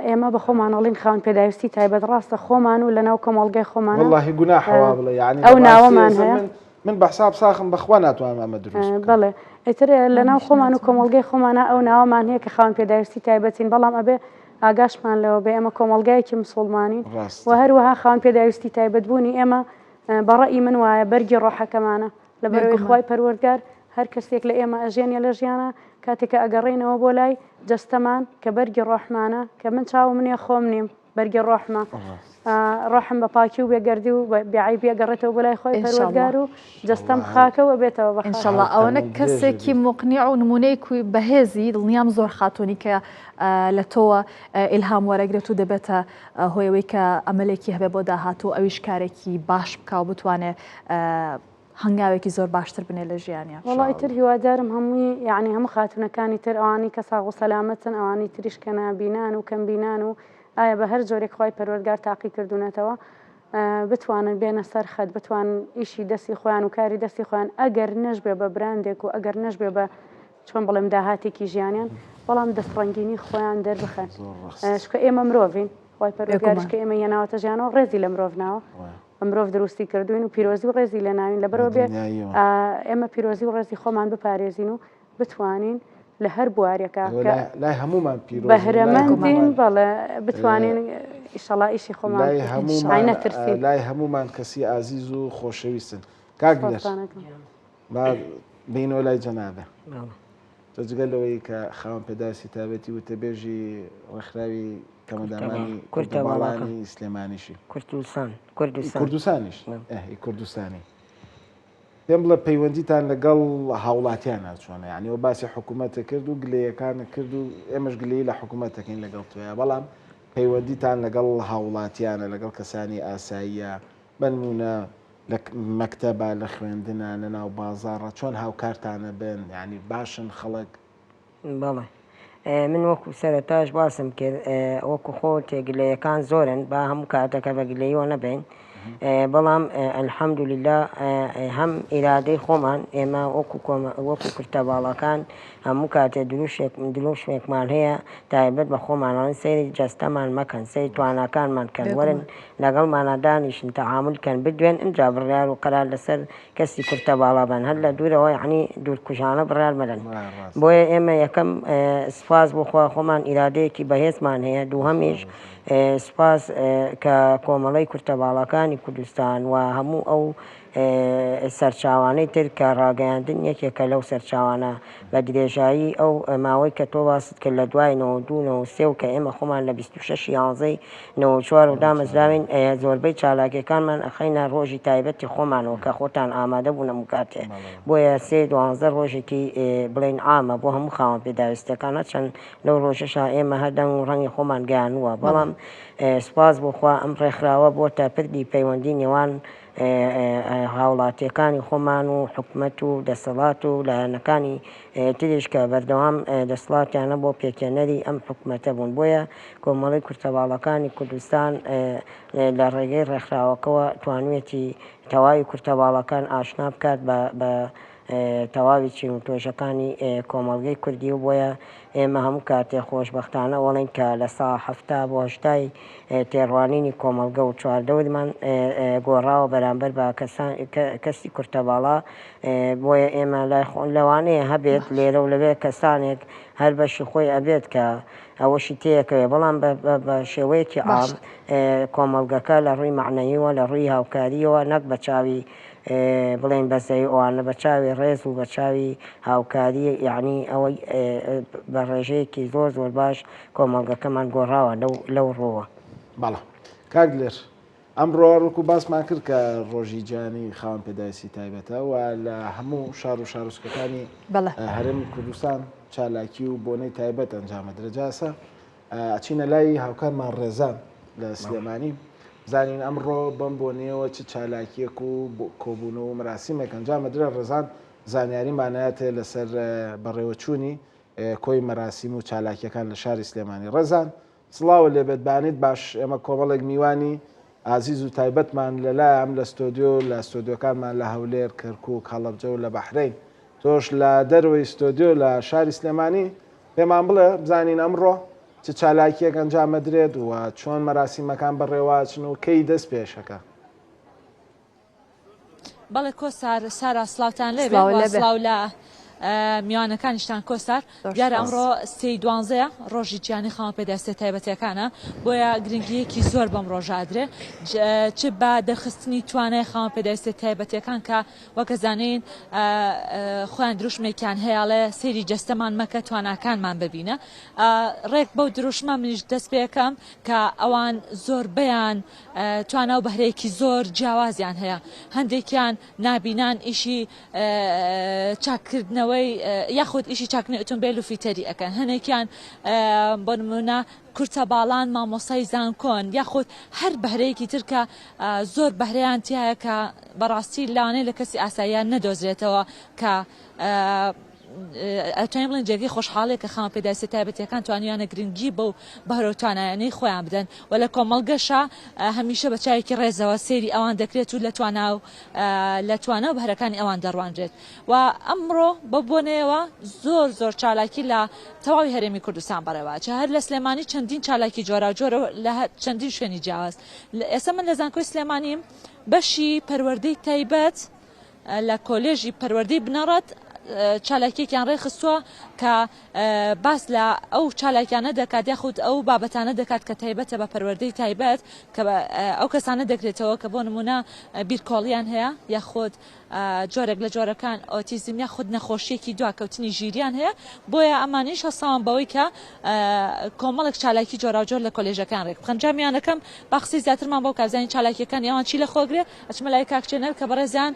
ئێمە بە خۆمان ئەڵین خاوەن پێداویستی تایبەت ڕاستە خۆمان و لەناو کۆمەڵگای خۆمان واللهی گوناحە وا بڵێ یعنی ئەو ناوەمان هەیە من بە حساب ساخم بەخوا ناتوانم ئەمە دروست بکەم. بەڵێ ئیتر لەناو خۆمان و کۆمەڵگای خۆمانە ئەو ناوەمان هەیە کە خاوەن پێداویستی تایبەتین بەڵام ئەبێ ئاگاشمان لەوە بێ ئێمە کۆمەڵگایەکی مسوڵمانین و هەروەها خاوەن پێداویستی تایبەت بوونی ئێمە بە ڕەئی من وایە بەرگی ڕۆحەکەمانە لەبەرئەوەی خوای پەروەردگار هەر کەسێک لە ئێمە ئەژێنێ لە ژیانا کاتێک کە ئەگەڕێینەوە بۆ لای جەستەمان کە بەرگی ڕۆحمانە کە من چاوم نییە خۆم نیم بەرگی ڕۆحمە ڕۆحم بە پاکی و بێگەردی و بێعەیبی ئەگەڕێتەوە بۆ لای خوای پەروەردگار و جەستەم خاکە و ئەبێتەوە بە خاک. ئینشەڵا ئەوەنە کەسێکی موقنیع و نمونەیەکی بەهێزی دڵنیام زۆر خاتوونی کە لە تۆوە ئیلهام وەرەگرێت و دەبێتە هۆی ئەوەی کە ئەمەلێکی هەبێ بۆ داهاتوو ئەویش کارێکی باش بکا و بتوانێ هەنگاوێکی زۆر باشتر بنێ لە ژیانیا. وەڵا ئیتر هیوادارم هەمووی یەعنی هەموو خاتوونەکانی تر ئەوانەی کە ساغ و سەلامەتن ئەوانەی تریش کە نابینان و کەم بینان و ئایا بە هەر جۆرێک خوای پەروەردگار تاقی کردوونەتەوە بتوانن بێنە سەر خەت بتوانن ئیشی دەستی خۆیان و کاری دەستی خۆیان ئەگەر نەشبێ بە براندێک و ئەگەر نەشبێ بە چۆن بڵێم داهاتێکی ژیانیان بەڵام دەستڕەنگینی خۆیان دەربخەن چونکە ئێمە مرۆڤین خوای پەروەردگاریش کە ئێمە هێناوەتە ژیانەوە ڕێزی لە مرۆڤ ناوە بە مرۆڤ دروستی کردوین و پیرۆزی و ڕێزی لێ ناوین لەبەرەوە بێ ئێمە پیرۆزی و ڕێزی خۆمان بپارێزین و بتوانین لە هەر بوارێکا کە لای هەمومان پیرۆز بەهرەمەندین بەڵێ بتوانین ئیشەڵا ئیشی خۆمان لای هەمومان نەترسین لای هەمومان کەسی ئازیز و خۆشەویستن کاک دلێر با بینەوە لای جەنابە تۆ جگە لەوەی کە خاوەن پێداویستی تایبەتی وتەبێژی ڕێکخراوی کەمەندامانی کوردەماڵانی سلێمانیشی کوردستان کوردستان کوردستانیش کوردستانی پێم بڵێ پەیوەندیتان لەگەڵ هاوڵاتیانە چۆنە یعنی ئەو باسی حکوومەتە کرد و گلەیەکانە کرد و ئێمەش گلەیی لە حکوومەتەکەین لەگەڵ تۆیا بەڵام پەیوەندیتان لەگەڵ هاوڵاتیانە لەگەڵ کەسانی ئاساییە بەنمونە لە مەکتەبا لە خوێندنا لە ناو بازاڕا چۆن هاوکارتانە بن یانی باشن خەڵک؟ بەڵێ من وەکو سەرەتاش باسم کرد وەکو خۆ تێگلەیەکان زۆرن با هەموو کاتەکە بە گلەیەوە نەبین. بەڵام الحمدللە هەم ئیرادەی خۆمان ئێمە وەکو وەکو کورتە باڵاکان هەموو کاتێ دروشێک دروشمێکمان هەیە تایبەت بە خۆمان ئەڵێن سەیری جەستەمان مەکەن سەیری تواناکانمان کەن وەرن لەگەڵمانا دانیشن تەعامول کەن بدوێن ئینجا بڕیار و قەرار لەسەر کەسی کورتە باڵا بەن هەر لە دوورەوە یەعنی دوورکوژانە بڕیار مەدەن بۆیە ئێمە یەکەم سوپاس بۆ خوا خۆمان ئیرادەیەکی بەهێزمان هەیە دووهەمیش سوپاس کە کۆمەڵەی کورتە باڵاکانی کوردستان و هەموو ئەو سەرچاوانەی تر کە ڕاگەیاندن یەکێکە لەو سەرچاوانە بە درێژایی ئەو ماوەی کە تۆ باست کرد لە دوای 92 93 و کە ئێمە خۆمان لە 26 یانزەی 94 و دامەزراوین زۆربەی چالاکیەکانمان ئەخەینە ڕۆژی تایبەتی خۆمانەوە کە خۆتان ئامادە بوون هەموو کاتێ بۆیە سێ دوانزە ڕۆژێکی بڵێین عامە بۆ هەموو خاوەن پێداویستیەکان هەرچەند لەو ڕۆژەشا ئێمە هەر دەنگ و ڕەنگی خۆمان گەیانووە بەڵام سوپاس بۆ خوا ئەم ڕێکخراوە بۆتە پردی پەیوەندی نێوان هاوڵاتیەکانی خۆمان و حکومەت و دەسەڵات و لایەنەکانی تریش کە بەردەوام دەسڵاتیانە بۆ پێکهێنەری ئەم حکومەتە بوون بۆیە کۆمەڵەی کورتەباڵەکانی کوردستان لە ڕێگەی ڕێکخراوەکەوە توانوێتی تەواوی کورتەباڵەکان ئاشنا بکات بە تەواوی چین و توێژەکانی کۆمەڵگەی کوردی و بۆیە ئێمە هەموو کاتێ خۆشبەختانە ئەوەڵێین کە لە سا 70 بۆ هەشتای تێڕوانینی کۆمەڵگە و چواردەورمان گۆڕاوە بەرامبەر بە کەسان کەسی کورتەباڵا بۆیە ئێمە لای خۆ لەوانەیە هەبێت لێرە و لەوێ کەسانێک هەر بەشی خۆی ئەبێت کە ئەوەشی تێیەکەوێ بەڵام بە شێوەیەکی عام کۆمەڵگەکە لە ڕووی مەعنەویەوە لە ڕووی هاوکاریەوە نەک بە چاوی بڵێین بەزەیی ئەوانە بە چاوی ڕێز و بە چاوی هاوکاری یەعنی ئەوەی بە ڕێژەیەکی زۆر زۆر باش کۆمەڵگەکەمان گۆڕاوە لەو لەو ڕووە. بەڵێ کاک دلێر ئەمڕۆ وەکو باسمان کرد کە ڕۆژی جیهانی خاوەن پێداویستی تایبەتە و لە هەموو شار و شارۆچکەکانی هەرێمی کوردستان چالاکی و بۆنەی تایبەت ئەنجامەدرێت جا ئێستا ئەچینە لای هاوکارمان ڕێزان لە سلێمانی بزانین ئەمڕۆ بەم بۆنەیەوە چ چالاکیەک و کۆبوونەوە و مەراسیمێک ئەنجامەدرێت ڕێزان زانیاریمانایەتێ لەسەر بەڕێوەچوونی کۆی مەراسیم و چالاکیەکان لە شاری سلێمانی ڕێزان سڵاوت لێبێت بانیت باش ئێمە کۆمەڵێک میوانی ئازیز و تایبەتمان لەلایەم لە ستۆدیۆ لە ستۆدیۆکانمان لە هەولێر کەرکوک هەڵەبجە و لە بەحرەین تۆش لە دەرەوەی ستۆدیۆ لە شاری سلێمانی پێمان بڵێ بزانین ئەمڕۆ چ چالاکیەک ئەنجامەدرێت و چۆن مەراسیمەکان بەڕێوەئەچن و کەی دەست پێشەکە؟ بەڵێ کۆسار سارا سڵاوتان لێ بێ و سڵاو لە میوانەکانیشتان کۆسار دیارە ئەمڕۆ سێی دوانزەیە ڕۆژی جیهانی خاوەن پێداویستیە تایبەتیەکانە بۆیە گرنگیەکی زۆر بەم ڕۆژە ئەدرێ چ بە دەرخستنی توانای خاوەن پێداویستیە تایبەتیەکان کە وەک ئەزانین خۆیان دروشمێکیان هەیە ئەڵێ سەیری جەستەمان مەکە تواناکانمان ببینە ڕێک بەو دروشمە منیش دەست پێکەم کە ئەوان زۆربەیان توانا و بەهرەیەکی زۆر جیاوازیان هەیە هەندێکیان نابینان ئیشی چاککردنەوەی یاخود ئیشی چاکنی ئۆتۆمبیل و فیتەری ئەکەن هەنێکیان بۆ نمونە کورتە باڵان مامۆستای زانکۆن یاخود هەر بەهرەیەکی تر کە زۆر بەهرەیان تایە کە بەڕاستی لەوانەیە لە کەسی ئاساییان نەدۆزرێتەوە کە ئەتوانین بڵێین جێگەی خۆشحاڵیە کە خاوەن پێداویستیە تایبەتیەکان توانیویانە گرنگی بەو بەهرە و توانایانەی خۆیان بدەن و لە کۆمەڵگەشا هەمیشە بە چاوێکی ڕێزەوە سەیری ئەوان دەکرێت و لە توانا و لە توانا و بەهرەکانی ئەوان دەڕوانرێت و ئەمڕۆ بەو بۆنەیەوە زۆر زۆر چالاکی لە تەواوی هەرێمی کوردستان بەڕێوەچێ هەر لە سلێمانی چەندین چالاکی جۆراوجۆرە لە چەندین شوێنی جیاواز ئێستا من لە زانکۆی سلێمانیم بەشی پەروەردەی تایبەت لە کۆلێژی پەروەردەی بنەڕەت چالاکیەکیان ڕێکخستووە کە باس لە ئەو چالاکیانە دەکات یاخود ئەو بابەتانە دەکات کە تایبەتە بە پەروەردەی تایبەت کە ئەو کەسانە دەگرێتەوە کە بۆ نمونە بیرکۆڵیان هەیە یاخود جۆرێک لە جۆرەکان ئۆتیزم یاخود نەخۆشیەکی دواکەوتنی ژیریان هەیە بۆیە ئەمانیش هەستاون بەوەی کە کۆمەڵێک چالاکی جۆراوجۆر لە کۆلێژەکان ڕێک بخەن جامیانەکەم با قسەی زیاترمان بۆ کابزانین چالاکیەکانی ئەوان چی لەخۆگرێ ئەچمە لای کاک چێنەر کە بەڕێزیان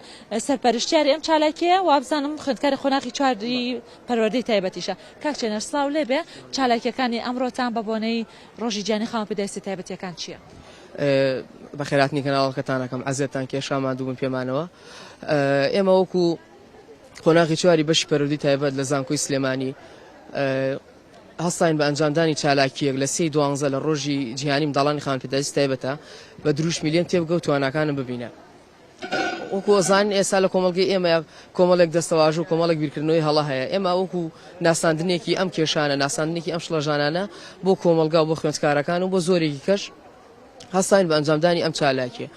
سەرپەرشتیاری ئەم چالاکیەیە وابزانم خوێندکاری قۆناغی چواری پەروەردەی تایبەتیشە کاک چێنەر سڵاو لێبێ چالاکیەکانی ئەمڕۆتان بە بۆنەی ڕۆژی جیهانی خاوەن پێداویستیە تایبەتیەکان چییە؟ بەخێراتنی کەناڵەکەتان ئەکەم عەزێتتان کێشا ماندووبوون پێمانەوە ئێمە وەکو قۆناغی چواری بەشی پەروەردەی تایبەت لە زانکۆی سلێمانی. هەستاین بە ئەنجامدانی چالاکییەک لە سێی دوانزە لە ڕۆژی جیهانی منداڵانی خاوەن پێداویستی تایبەتە بە دروشمی لێم تێبگە و تواناکانم ببینە. وەکو ئەزانین ئێستا لە کۆمەڵگەی ئێمە کۆمەڵێک دەستەواژە و کۆمەڵێک بیرکردنەوەی هەڵە هەیە ئێمە وەکو ناساندنێکی ئەم کێشانە ناساندنێکی ئەم شڵەژانانە بۆ کۆمەڵگا و بۆ خوێندکارەکان و بۆ زۆرێکی کەش هەستاین بە ئەنجامدانی ئەم چالاکیە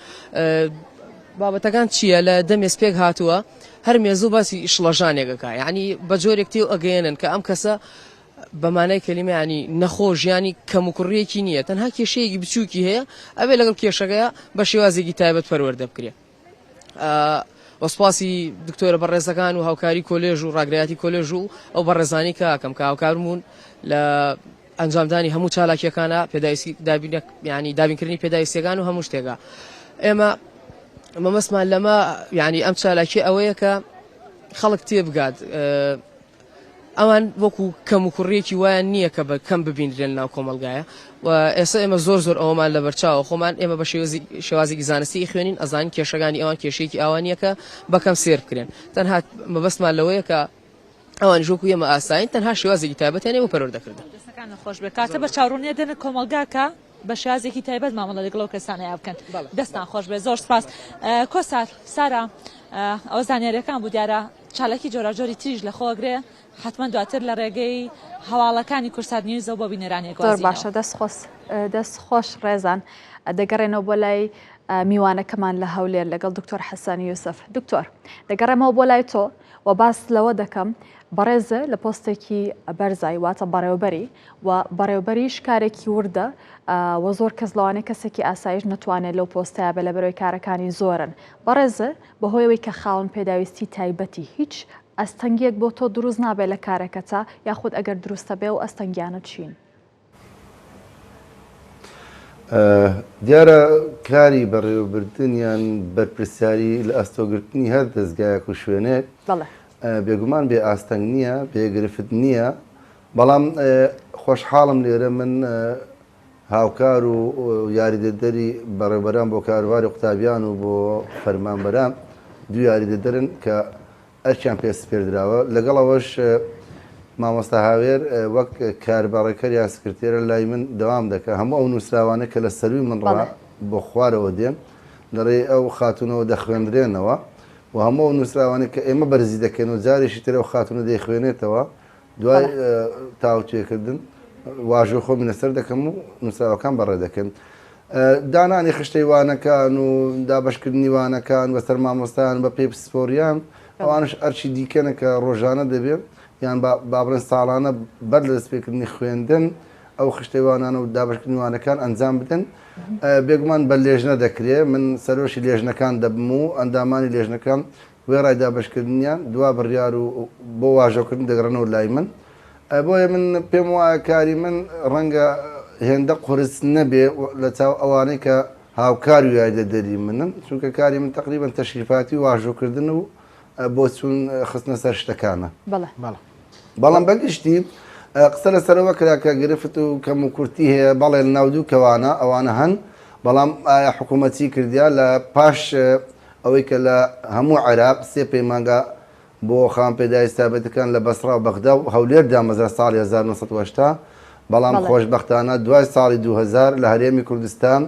بابەتەکان چییە لە دە مێز پێک هاتووە هەر مێزوو باسی شڵەژانێکەکە یعنی بە جۆرێک تێو ئەگەیەنن کە ئەم کەسە بە مانای کەلیمە یانی نەخۆش یانی کەموکوڕیەکی نییە تەنها کێشەیەکی بچووکی هەیە ئەبێ لەگەڵ کێشەکەیا بە شێوازێکی تایبەت پەروەردە بکرێ وە سوپاسی دکتۆرە بەڕێزەکان و هاوکاری کۆلێژ و ڕاگرایەتی کۆلێژ و ئەو بەڕێزانی کە ئەکەم کە هاوکارم بوون لە ئەنجامدانی هەموو چالاکیەکانە پێداویستی دابین ینی دابینکردنی پێداویستیەکان و هەموو شتێکە ئێمە مەمەستمان لەمە یعنی ئەم چالاکی ئەوەیە کە خەڵک تێبگات ئەوان وەکو کەموکوڕیەکی وایان نییە کە بە کەم ببینرێن ناو کۆمەڵگایە و ئێستا ئێمە زۆر زۆر ئەوەمان لەبەرچاوە خۆمان ئێمە بە شێوازێکی زانستی ئەیخوێنین ئەزانین کێشەکانی ئەوان کێشەیەکی ئاوا نییە کە بە کەم سێر بکرێن تەنها مەبەستمان لەوەیە کە ئەوانیش وەکو ئێمە ئاسایین تەنها شێوازێکی تایبەتیان هەیە بۆ پەروەردەکردن. دەستەکانت خۆش بێت کاکە بەرچاوڕوونیە دەنە کۆمەڵگاکە بە شێوازێکی تایبەت مامەڵە لەگەڵ ئەو کەسانەیا بکەن دەستان خۆش بێت زۆر سپاس کۆسار سارا ئەوە زانیاریەکان بوو دیارە چالاکی جۆراوجۆری تریش لە خۆگرێ حتمما دواتر لە ڕێگەی هەواڵەکانی کورسات نیوزەوە بۆ بینەرانی زۆر باشە دەست خۆش دەست خۆش ڕێزان دەگەڕێنەوە بۆ لای میوانەکەمان لە هەولێر لەگەڵ دکتۆر حەسەن یوسف دکتۆر دەگەڕێمەوە بۆ لای تۆ و باس لەوە دەکەم بەڕێزە لە پۆستێکی بەرزای واتە بەڕێوبەری و بەڕێوبەریش کارێکی وردە و زۆر کەس لەوانەیە کەسێکی ئاسایش نەتوانێت لەو پۆستەیا بێت لەبەرئەوەی کارەکانی زۆرن. بەڕێز بەهۆی ئەوەی کە خاوەن پێداویستی تایبەتی هیچ ئەستەنگیەک بۆ تۆ دروست نابێت لە کارەکەتا یاخود ئەگەر دروستە بێ ئەو ئەستەنگیانە چین؟ دیارە کاری بەڕێوەبردن یان بەرپرسیاری لە ئەستۆگرتنی هەر دەزگایەک و شوێنێک بێگومان بێ ئاستەنگ نییە، بێ گرفت نییە، بەڵام خۆشحاڵم لێرە من هاوکار و یاریدەدەری بەڕێوبەران بۆ کاروباری قوتابیان و بۆ فەرمانبەران دوو یاریدەدەرن کە ئەرکیان پێ سپێردراوە لەگەڵ ئەوەش مامۆستا هاوێر وەک کاربەڕێکەر یا سکرتێرە لای من دەوام دەکا هەموو ئەو نووسراوانە کە لە سەروی من ڕا بۆ خوارەوە دێن لە ڕێی ئەو خاتوونەوە دەخوێندرێنەوە و هەموو ئەو نووسراوانەی کە ئێمە بەرزی دەکەین و جارێکی تر ئەو خاتوونە دەیخوێنێتەوە دوای تاوتوێکردن واژۆی خۆمی لەسەر دەکەم و نووسراوەکان بەڕێ دەکەن. دانانی خشتەی وانەکان و دابەشکردنی وانەکان بەسەر مامۆستایان بە پێی پسپۆریان ئەوانش ئەرکی دیکەنە کە ڕۆژانە دەبێت یان با بڵێن ساڵانە بەر لە دەستپێکردنی خوێندن ئەو خشتەی وانانە و دابەشکردنی وانەکان ئەنجام بدەن بێگومان بە لێژنە دەکرێ من سەرۆکی لێژنەکان دەبم و ئەندامانی لێژنەکان وێڕای دابەشکردنیان دوا بڕیار و بۆ واژۆکردن دەگەڕێنەوە لای من. بۆیە من پێم وایە کاری من ڕەنگە هێندە قورس نەبێ لە چاو ئەوانەی کە هاوکار و یاریدەدەری منن، چونکە کاری من تەقریبەن تەشریفاتی و واژۆکردن و بۆچوون خستنە سەر شتەکانە. بەڵێ. بەڵام بەگشتی قسە لەسەر ئەوە کرا کە گرفت و کەموکورتی هەیە، بەڵێ لەناو دوو کەوانە ئەوانە هەن، بەڵام ئایا حکوومەت چی کردیە لە پاش ئەوەی کە لە هەموو عێراق سێ پەیمانگا بۆ خاوەن پێداویست تایبەتەکان لە بەسڕا و بەغدا و هەولێر دامەزرا ساڵی 1980 بەڵام خۆشبەختانە دوای ساڵی 2000 لە هەرێمی کوردستان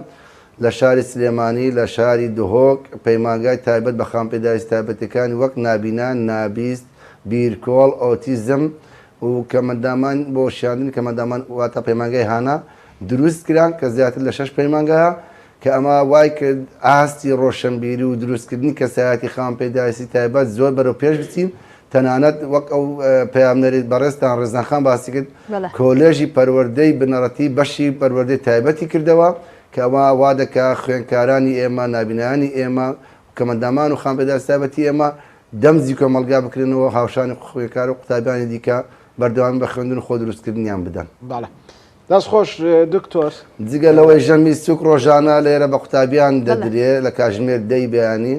لە شاری سلێمانی لە شاری دهۆک پەیمانگای تایبەت بە خاوەن پێداویست تایبەتەکانی وەک نابینا، نابیست، بیرکۆڵ، ئۆتیزم و کەمەندامان بۆ شیاندنی کەمەندامان واتە پەیمانگای هانا دروست کران کە زیاتر لە شەش پەیمانگایە کە ئەمە وای کرد ئاستی ڕۆشنبیری و دروستکردنی کەسایەتی خاوەن پێداویستی تایبەت زۆر بەرەو پێش بچین، تەنانەت وەک ئەو پەیامنێرەی بەڕێزتان ڕێزان خان باسی کرد، کۆلێژی پەروەردەی بنەڕەتی بەشی پەروەردەی تایبەتی کردەوە، کە ئەمە وا دەکا خوێندکارانی ئێمە، نابینایانی ئێمە، کەمئەندامان و خاوەن پێداویستی تایبەتی ئێمە دەمجی کۆمەڵگا بکرێنەوە هاوشانی خوێندکار و قوتابیانی دیکە بەردەوامی بە خوێندن و خۆ دروستکردنیان بدەن. بەڵێ. دەست خۆش دکتۆر. جگە لەوەی ژەمی سوک ڕۆژانە لێرە بە قوتابیان دەدرێ لە کاژمێر دەی بەیانی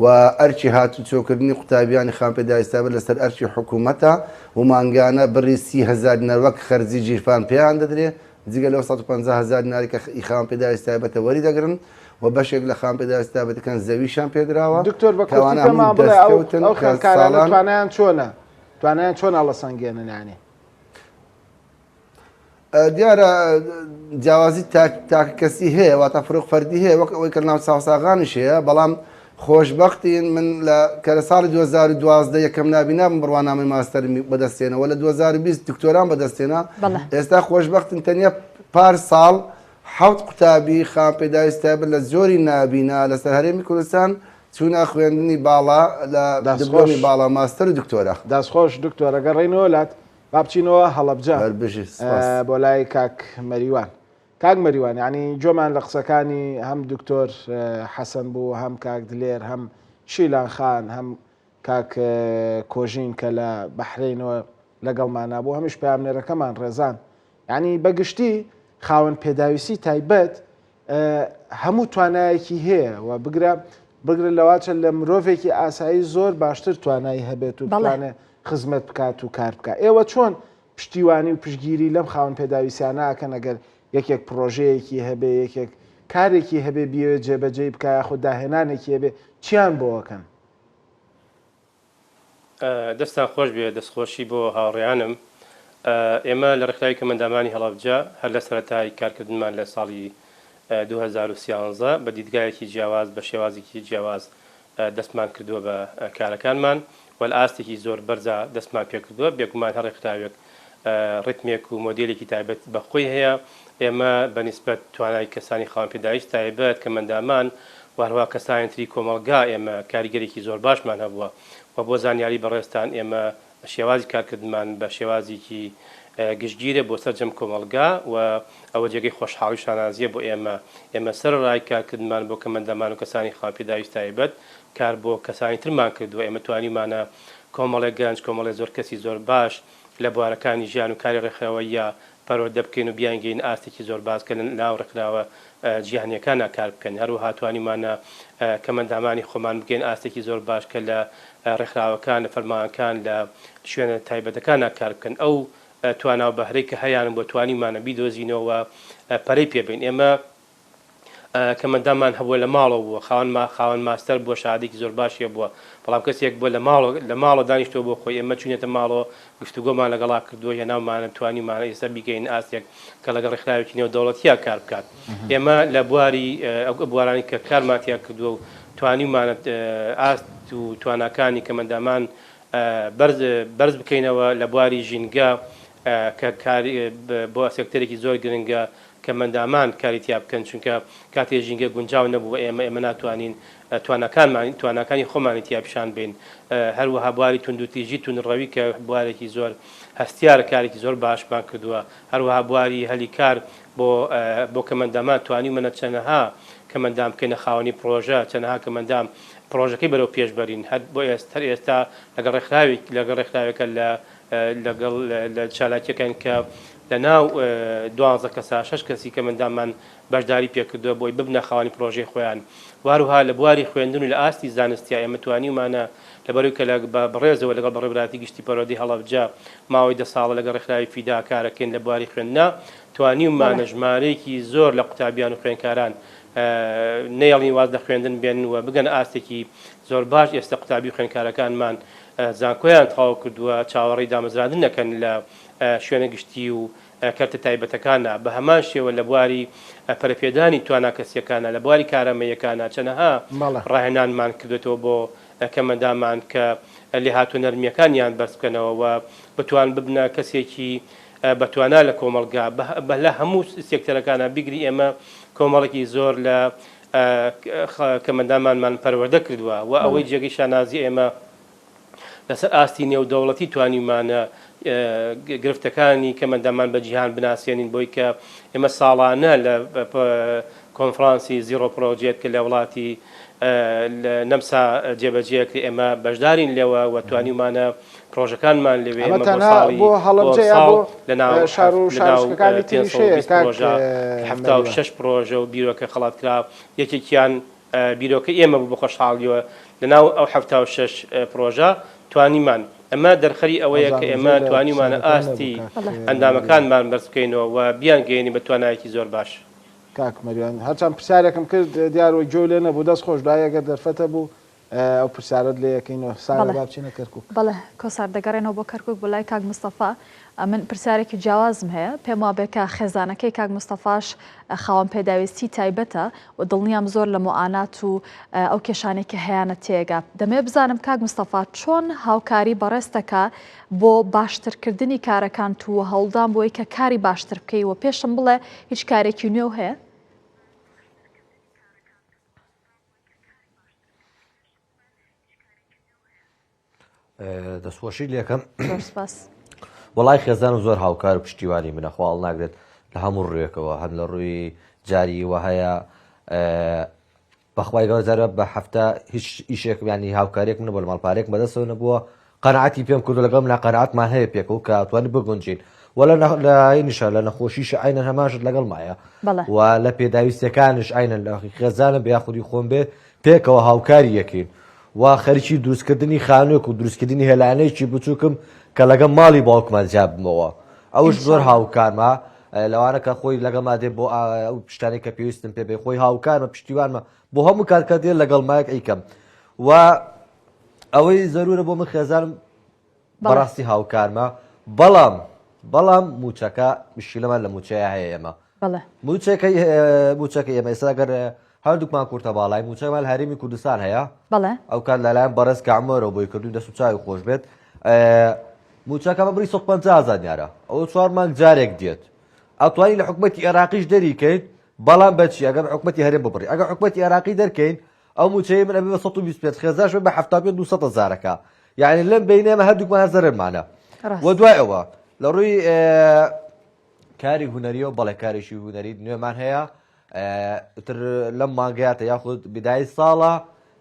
و ئەرکی هاتوچۆکردنی قوتابیانی خاوەن پێداویستی تایبەت لەسەر ئەرکی حکوومەتە و مانگانە بڕی 30 هەزار دینار وەک خەرجی گیرفان پێیان دەدرێ جگە لەو 150 هەزار دیناری کە ئی خاوەن پێداویستی تایبەتە وەری دەگرن و بەشێک لە خاوەن پێداویستی تایبەتەکان زەویشیان پێدراوە دکتۆر بە کە کورتی ئەوانە هەمووی پێمان بڵێ ئەو دەستکەوتن ئەو کە خوێندکارانە ساڵان توانایان چۆنە توانایان چۆن هەڵەسەنگێنن یانی؟ دیارە جیاوازی تاکەکەسی هەیە واتە فروق فەردی هەیە وەک ئەوەی کە ناو چاوساغانیش هەیە بەڵام خۆشبەختین من لە کە لە ساڵی 2012 یەکەم نابینا بم بڕوانامەی ماستەرم بەدەستێنەوە لە 2020 دکتۆرام بەدەستێنا ئێستا خۆشبەختن تەنیا پار ساڵ حەوت قوتابی خان پێداویست تایبەت لە جۆری نابینا لەسەر هەرێمی کوردستان چوونە خوێندنی باڵا لە دبلۆمی باڵا ماستەر و دکتۆرا. دەستخۆش دکتۆر ئەگەڕێینەوە لات با بچینەوە هەڵەبجە هەر بژی سپاس. بۆ لای کاک مەریوان. کاک مەریوان یانی گوێمان لە قسەکانی هەم دکتۆر حەسەن بوو هەم کاک دلێر هەم شیلان خان هەم کاک کۆژین کە لە بەحرەینەوە لەگەڵمانا بوو هەمیش پەیامنێرەکەمان ڕێزان یانی بە گشتی خاوەن پێداویستی تایبەت هەموو توانایەکی هەیە و بگرە بگرە لەواچە لە مرۆڤێکی ئاسایی زۆر باشتر توانایی هەبێت و بتوانێت خزمەت بکات و کار بکات ئێوە چۆن پشتیوانی و پشگیری لەم خاوەن پێداویستیانە ئەکەن ئەگەر یەکێک پرۆژەیەکی هەبێ یەکێک کارێکی هەبێ بیەوێت جێبەجێی بکا یاخود داهێنانێکی هەبێ چیان بۆ ئەکەن؟ دەستتان خۆش بێ دەستخۆشی بۆ هاوڕێیانم ئێمە لە ڕێکخراوی کەمئەندامانی هەڵەبجە هەر لە سەرەتای کارکردنمان لە ساڵی 2013 بە دیدگایەکی جیاواز بە شێوازێکی جیاواز دەستمان کردووە بە کارەکانمان و لە ئاستێکی زۆر بەرزا دەستمان پێکردووە بێگومان هەر ڕێکخراوێک ڕیتمێک و مۆدێلێکی تایبەت بە خۆی هەیە، ئێمە بە نیسبەت توانای کەسانی خاوەن پێداویستی تایبەت، کەمئەندامان و هەروەها کەسانی تری کۆمەڵگا ئێمە کاریگەرێکی زۆر باشمان هەبووە و بۆ زانیاری بەڕێزتان ئێمە شێوازی کارکردنمان بە شێوازێکی گشتگیرە بۆ سەرجەم کۆمەڵگا و ئەوە جێگەی خۆشحاڵی و شانازییە بۆ ئێمە، ئێمە سەرەڕای کارکردنمان بۆ کەمئەندامان و کەسانی خاوەن پێداویستی تایبەت کار بۆ کەسانی ترمان کردووە، ئێمە توانیومانە کۆمەڵێک گەنج، کۆمەڵێ زۆر کەسی زۆر باش لە بوارەکانی ژیان و کاری ڕێکخراوەییا پەروەردە بکەین و بیانگەینە ئاستێکی زۆر باش کە لە ناو ڕێکخراوە جیهانییەکانا کار بکەن. هەروەها توانیومانە کەمئەندامانی خۆمان بگەینە ئاستێکی زۆر باش کە لە ڕێکخراوەکان، لە فەرمانگەکان، لە شوێنە تایبەتەکانا کار بکەن. ئەو توانا و بەهرەی کە هەیانە بووە توانیومانە بیدۆزینەوە و پەرەی پێ بەین. ئێمە کەمەندامان هەبووە لە ماڵەوە بووە خاوەن ما خاوەن ماستەر بووە شەهادەیەکی زۆر باشی هەبووە بەڵام کەسێک بووە لە ماڵەوە لە ماڵەوە دانیشتووە بۆ خۆی ئێمە چووینەتە ماڵەوە گفتوگۆمان لەگەڵا کردووە هێناومانە توانیومانە ئێستا بیگەین ئاستێک کە لەگەڵ ڕێکخراوێکی نێودەوڵەتیا کار بکات ئێمە لە بواری ئەو بوارانی کە کارمان تیا کردووە و توانیومانە ئاست و تواناکانی کەمەندامان بەرز بەرز بکەینەوە لە بواری ژینگە کە کار بۆ سێکتەرێکی زۆر گرنگە کەمئەندامان کاری تیا بکەن چونکە کاتێ ژینگە گونجاو نەبوو بە ئێمە ئێمە ناتوانین تواناکانمان تواناکانی خۆمانی تیا پیشان بەین هەروەها بواری توندوتیژی توندڕەوی کە بوارێکی زۆر هەستیارە کارێکی زۆر باشمان کردووە هەروەها بواری هەلی کار بۆ بۆ کەمئەندامان توانیومەنە چەنەها کەمئەندام بکەینە خاوەنی پڕۆژە چەنەها کەمئەندام پڕۆژەکەی بەرەو پێش بەرین هەر بۆ ئێست هەر ئێستا لەگەڵ ڕێکخراوێک لەگەڵ ڕێکخراوێکە لە لەگەڵ لە چالاکیەکان کە لە ناو دوانزە کەسا شەش کەسی کەمئەندامان بەشداری پێکردووە بۆی ببنە خاوەنی پرۆژەی خۆیان و هەروەها لە بواری خوێندن و لە ئاستی زانستیا ئێمە توانیومانە لەبەرەوەی کە لە بە بەڕێزەوە لەگەڵ بەڕێوەبەرایەتی گشتی پەروەردەی هەڵەبجە ماوەی دە ساڵە لەگەڵ ڕێکخراوی فیدا کارەکەین لە بواری خوێندنا توانیومانە ژمارەیەکی زۆر لە قوتابیان و خوێندکاران نەیەڵین واز لە خوێندن بێنن و بگەنە ئاستێکی زۆر باش ئێستا قوتابی و خوێندکارەکانمان زانکۆیان تەواو کردووە چاوەڕێی دامەزراندن نەکەن لە شوێنە گشتی و کەرتە تایبەتەکانە، بە هەمان شێوە لە بواری پەرەپێدانی توانا کەسییەکانە، لە بواری کارامەییەکانە چەنەها ڕاهێنانمان کردوێتەوە بۆ کەمئەندامان کە لێهاتووە نەرمییەکانیان بەرز بکەنەوە و بتوان ببنە کەسێکی بەتوانا لە کۆمەڵگا بە لە هەموو سێکتەرەکانە بیگری ئێمە کۆمەڵێکی زۆر لە کەمئەندامانمان پەروەردە کردووە و ئەوەی جێگەی شانازی ئێمە لەسەر ئاستی نێودەوڵەتی توانیومانە گرفتەکانی کەمئەندامان بە جیهان بناسێنین بۆی کە ئێمە ساڵانە لە کۆنفرانسی Zero Project کە لە وڵاتی نەمسا جێبەجێ کرێ ئێمە بەشدارین لێوە و توانیومانە پرۆژەکانمان لەوێ ئەمە ئێمە بۆ تەنها ساڵی بۆ بۆ هەڵەبجە یا ساڵ بۆ لە ناو شار و لە ناو شارۆچکەکانی تریش هەیە 520 کاک پرۆژە کە مەریوان؟ 76 پرۆژە و بیرۆکە خەڵات کرا یەکێکیان بیرۆکەی ئێمە بوو بە خۆشحاڵیەوە لەناو ئەو 76 پرۆژە توانیمان ئەمە دەرخەری ئەوەیە کە وابزانم ئێمە گوێ لە توانیومانە پرسیارەکەم نەبوو ئاستی کاک مەریوان. ئەندامەکانمان بەرز بکەینەوە و بیانگەیەنین بە توانایەکی زۆر باش. کاک مەریوان هەرچەند پرسیارێکم کرد دیار وە گوێو لێ نەبوو دەست خۆش دوایی ئەگەر دەرفەتە بوو. ئەو پرسیارەت لێ ئەکەینەوە سارا با بچینە کەرکوک. بەڵێ کۆسار دەگەڕێنەوە بۆ کەرکوک بۆ لای کاک مستەفا ئەمن پرسیارێکی جیاوازم هەیە پێم وابێ کە خێزانەکەی کاک مستەفاش خاوەن پێداویستی تایبەتە و دڵنیام زۆر لە موعانات و ئەو کێشانەی کە هەیانە تێگا دەمەوێ بزانم کاک مستەفا چۆن هاوکاری بەڕێزتەکا بۆ باشترکردنی کارەکانت و هەوڵدان بۆی کە کاری باشتر بکەی و پێشم بڵێ هیچ کارێکی نوێو هەیە؟ دەستخۆشی لەکەم وڵی خێزان و زۆر هاوکار و پشتیوانی منە خواڵ ناگرێت لە هەموو ڕوویەکەوە هەم لە ڕووی جاری وە هەیە بەخوای گەورە جارە بە هەفتە هیچ ئیشێک یانی هاوکاریەک من بۆ لە ماڵ پارێک بەدەستەوە نەبووە قەناعەتی پێم کردو لەگەڵ منا قەناعەتمان هەیە پێکەوە کە توانی بگونجین وە لە لە نیشە لە نەخۆشیش عینەن هەماشت لەگەڵ مایە و لە پێداویستەکانش عینەن لە خێزانم بێ یاخودی خۆم بێ پێکەوە هاوکاری یەکین و خەریکی دروستکردنی خانووێک و دروستکردنی هێلانەیەکی بچووکم کە لەگەڵ ماڵی باوکمان جیا بمەوە ئەوش زۆر هاوکارمە لەوانە کە خۆی لەگەڵما دێ بۆ ئەو شتانەی کە پێویستم پێ بێ خۆی هاوکارمە پشتیوانمە بۆ هەموو کات کە دێ لەگەڵ مایەک ئەیکەم و ئەوەی زەرورە بۆ من خێزانم بەڕاستی هاوکارمە بەڵام بەڵام موچەکە مشکلەمان لە موچەیە هەیە ئێمە موچەکە موچەکە ئێمە ئێستا گەر هەردووکمان کورتە باڵای موچەمان لە هەرێمی کوردستان هەیە ئەو کات لەلایەن بەڕێز کامەرەوە بۆی کردوین دەست و چاوی خۆش بێت موچەکە بە بڕی 150 هەزار دیارە ئەوە چوار مانگ جارێک دێت ئەتوانی لە حکومەتی عێراقیش دەریکەیت بەڵام بەچی ئەگەر حکومەتی هەرێم ببڕی ئەگەر حکومەتی عێراقی دەرکەین ئەو موچەیە من ئەبێ بە 125 خێزاش بە 75 200 هەزارەکە یعنی لەم بینێ ئێمە هەردووکمان هەر زەرەرمانە و دوای ئەوە لە ڕووی کاری هونەریەوە بەڵێ کارێکی هونەری نوێمان هەیە تر لەم مانگاتە یاخود بدای ساڵە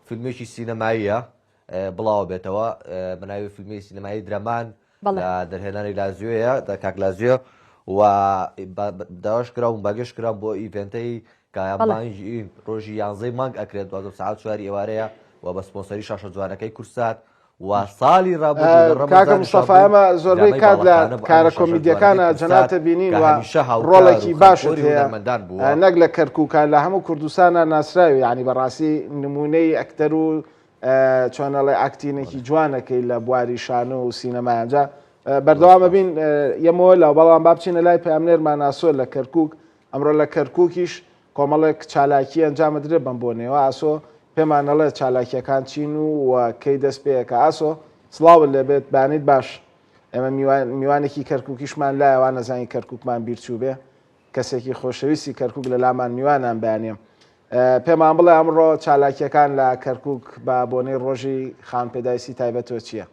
فیلمێکی سینەماییە بڵاوە بێتەوە بەناوی فیلمی سینەمایی درەمان لە دەرهێنانی لازیۆیە کاک لازیۆ و داواش کرا و باگەش کرا بۆ ئیڤنتەی کایان ڕۆژی یانزەی مانگ ئەکرێت دوازدە سعات چواری ئێوارەیە و بە سپۆنسەری شاشە جوانەکەی کورسات و ساڵی ڕابردوو کاکە مستەفا ئێمە زۆربەی کات لە کارە کۆمیدیەکانە جەنابتە بینین و ڕۆڵێکی باشت هەیە نەک لە کەرکووکە لە هەموو کوردستانە ناسراوی یعنی بەڕاستی نمونەی ئەکتەر و چۆنەڵێ ئاکتینێکی جوانەکەی لە بواری شانۆ و سینەمایان جا بەردەوامە بین یەمەوە لە بەڵام با بچینە لای پەیامنێرمان ئاسۆ لە کەرکووک ئەمڕۆ لە کەرکووکیش کۆمەڵێک چالاکی ئەنجامەدرێت بەم بۆنەیەوە ئاسۆ پێمان ئەڵێ چالاکیەکان چین و و کەی دەست پێەکە ئاسۆ سڵاوت لێبێت بانیت باش ئێمە میوانێکی کەرکووکیشمان لایە وا نەزانین کەرکووکمان بیرچوو بێ کەسێکی خۆشەویستی کەرکووک لە لامان میوانان بەیانە پێمان بڵێ ئەمڕۆ چالاکیەکان لە کەرکووک بە بۆنەی ڕۆژی خان پێداویستی تایبەتەوە چییە؟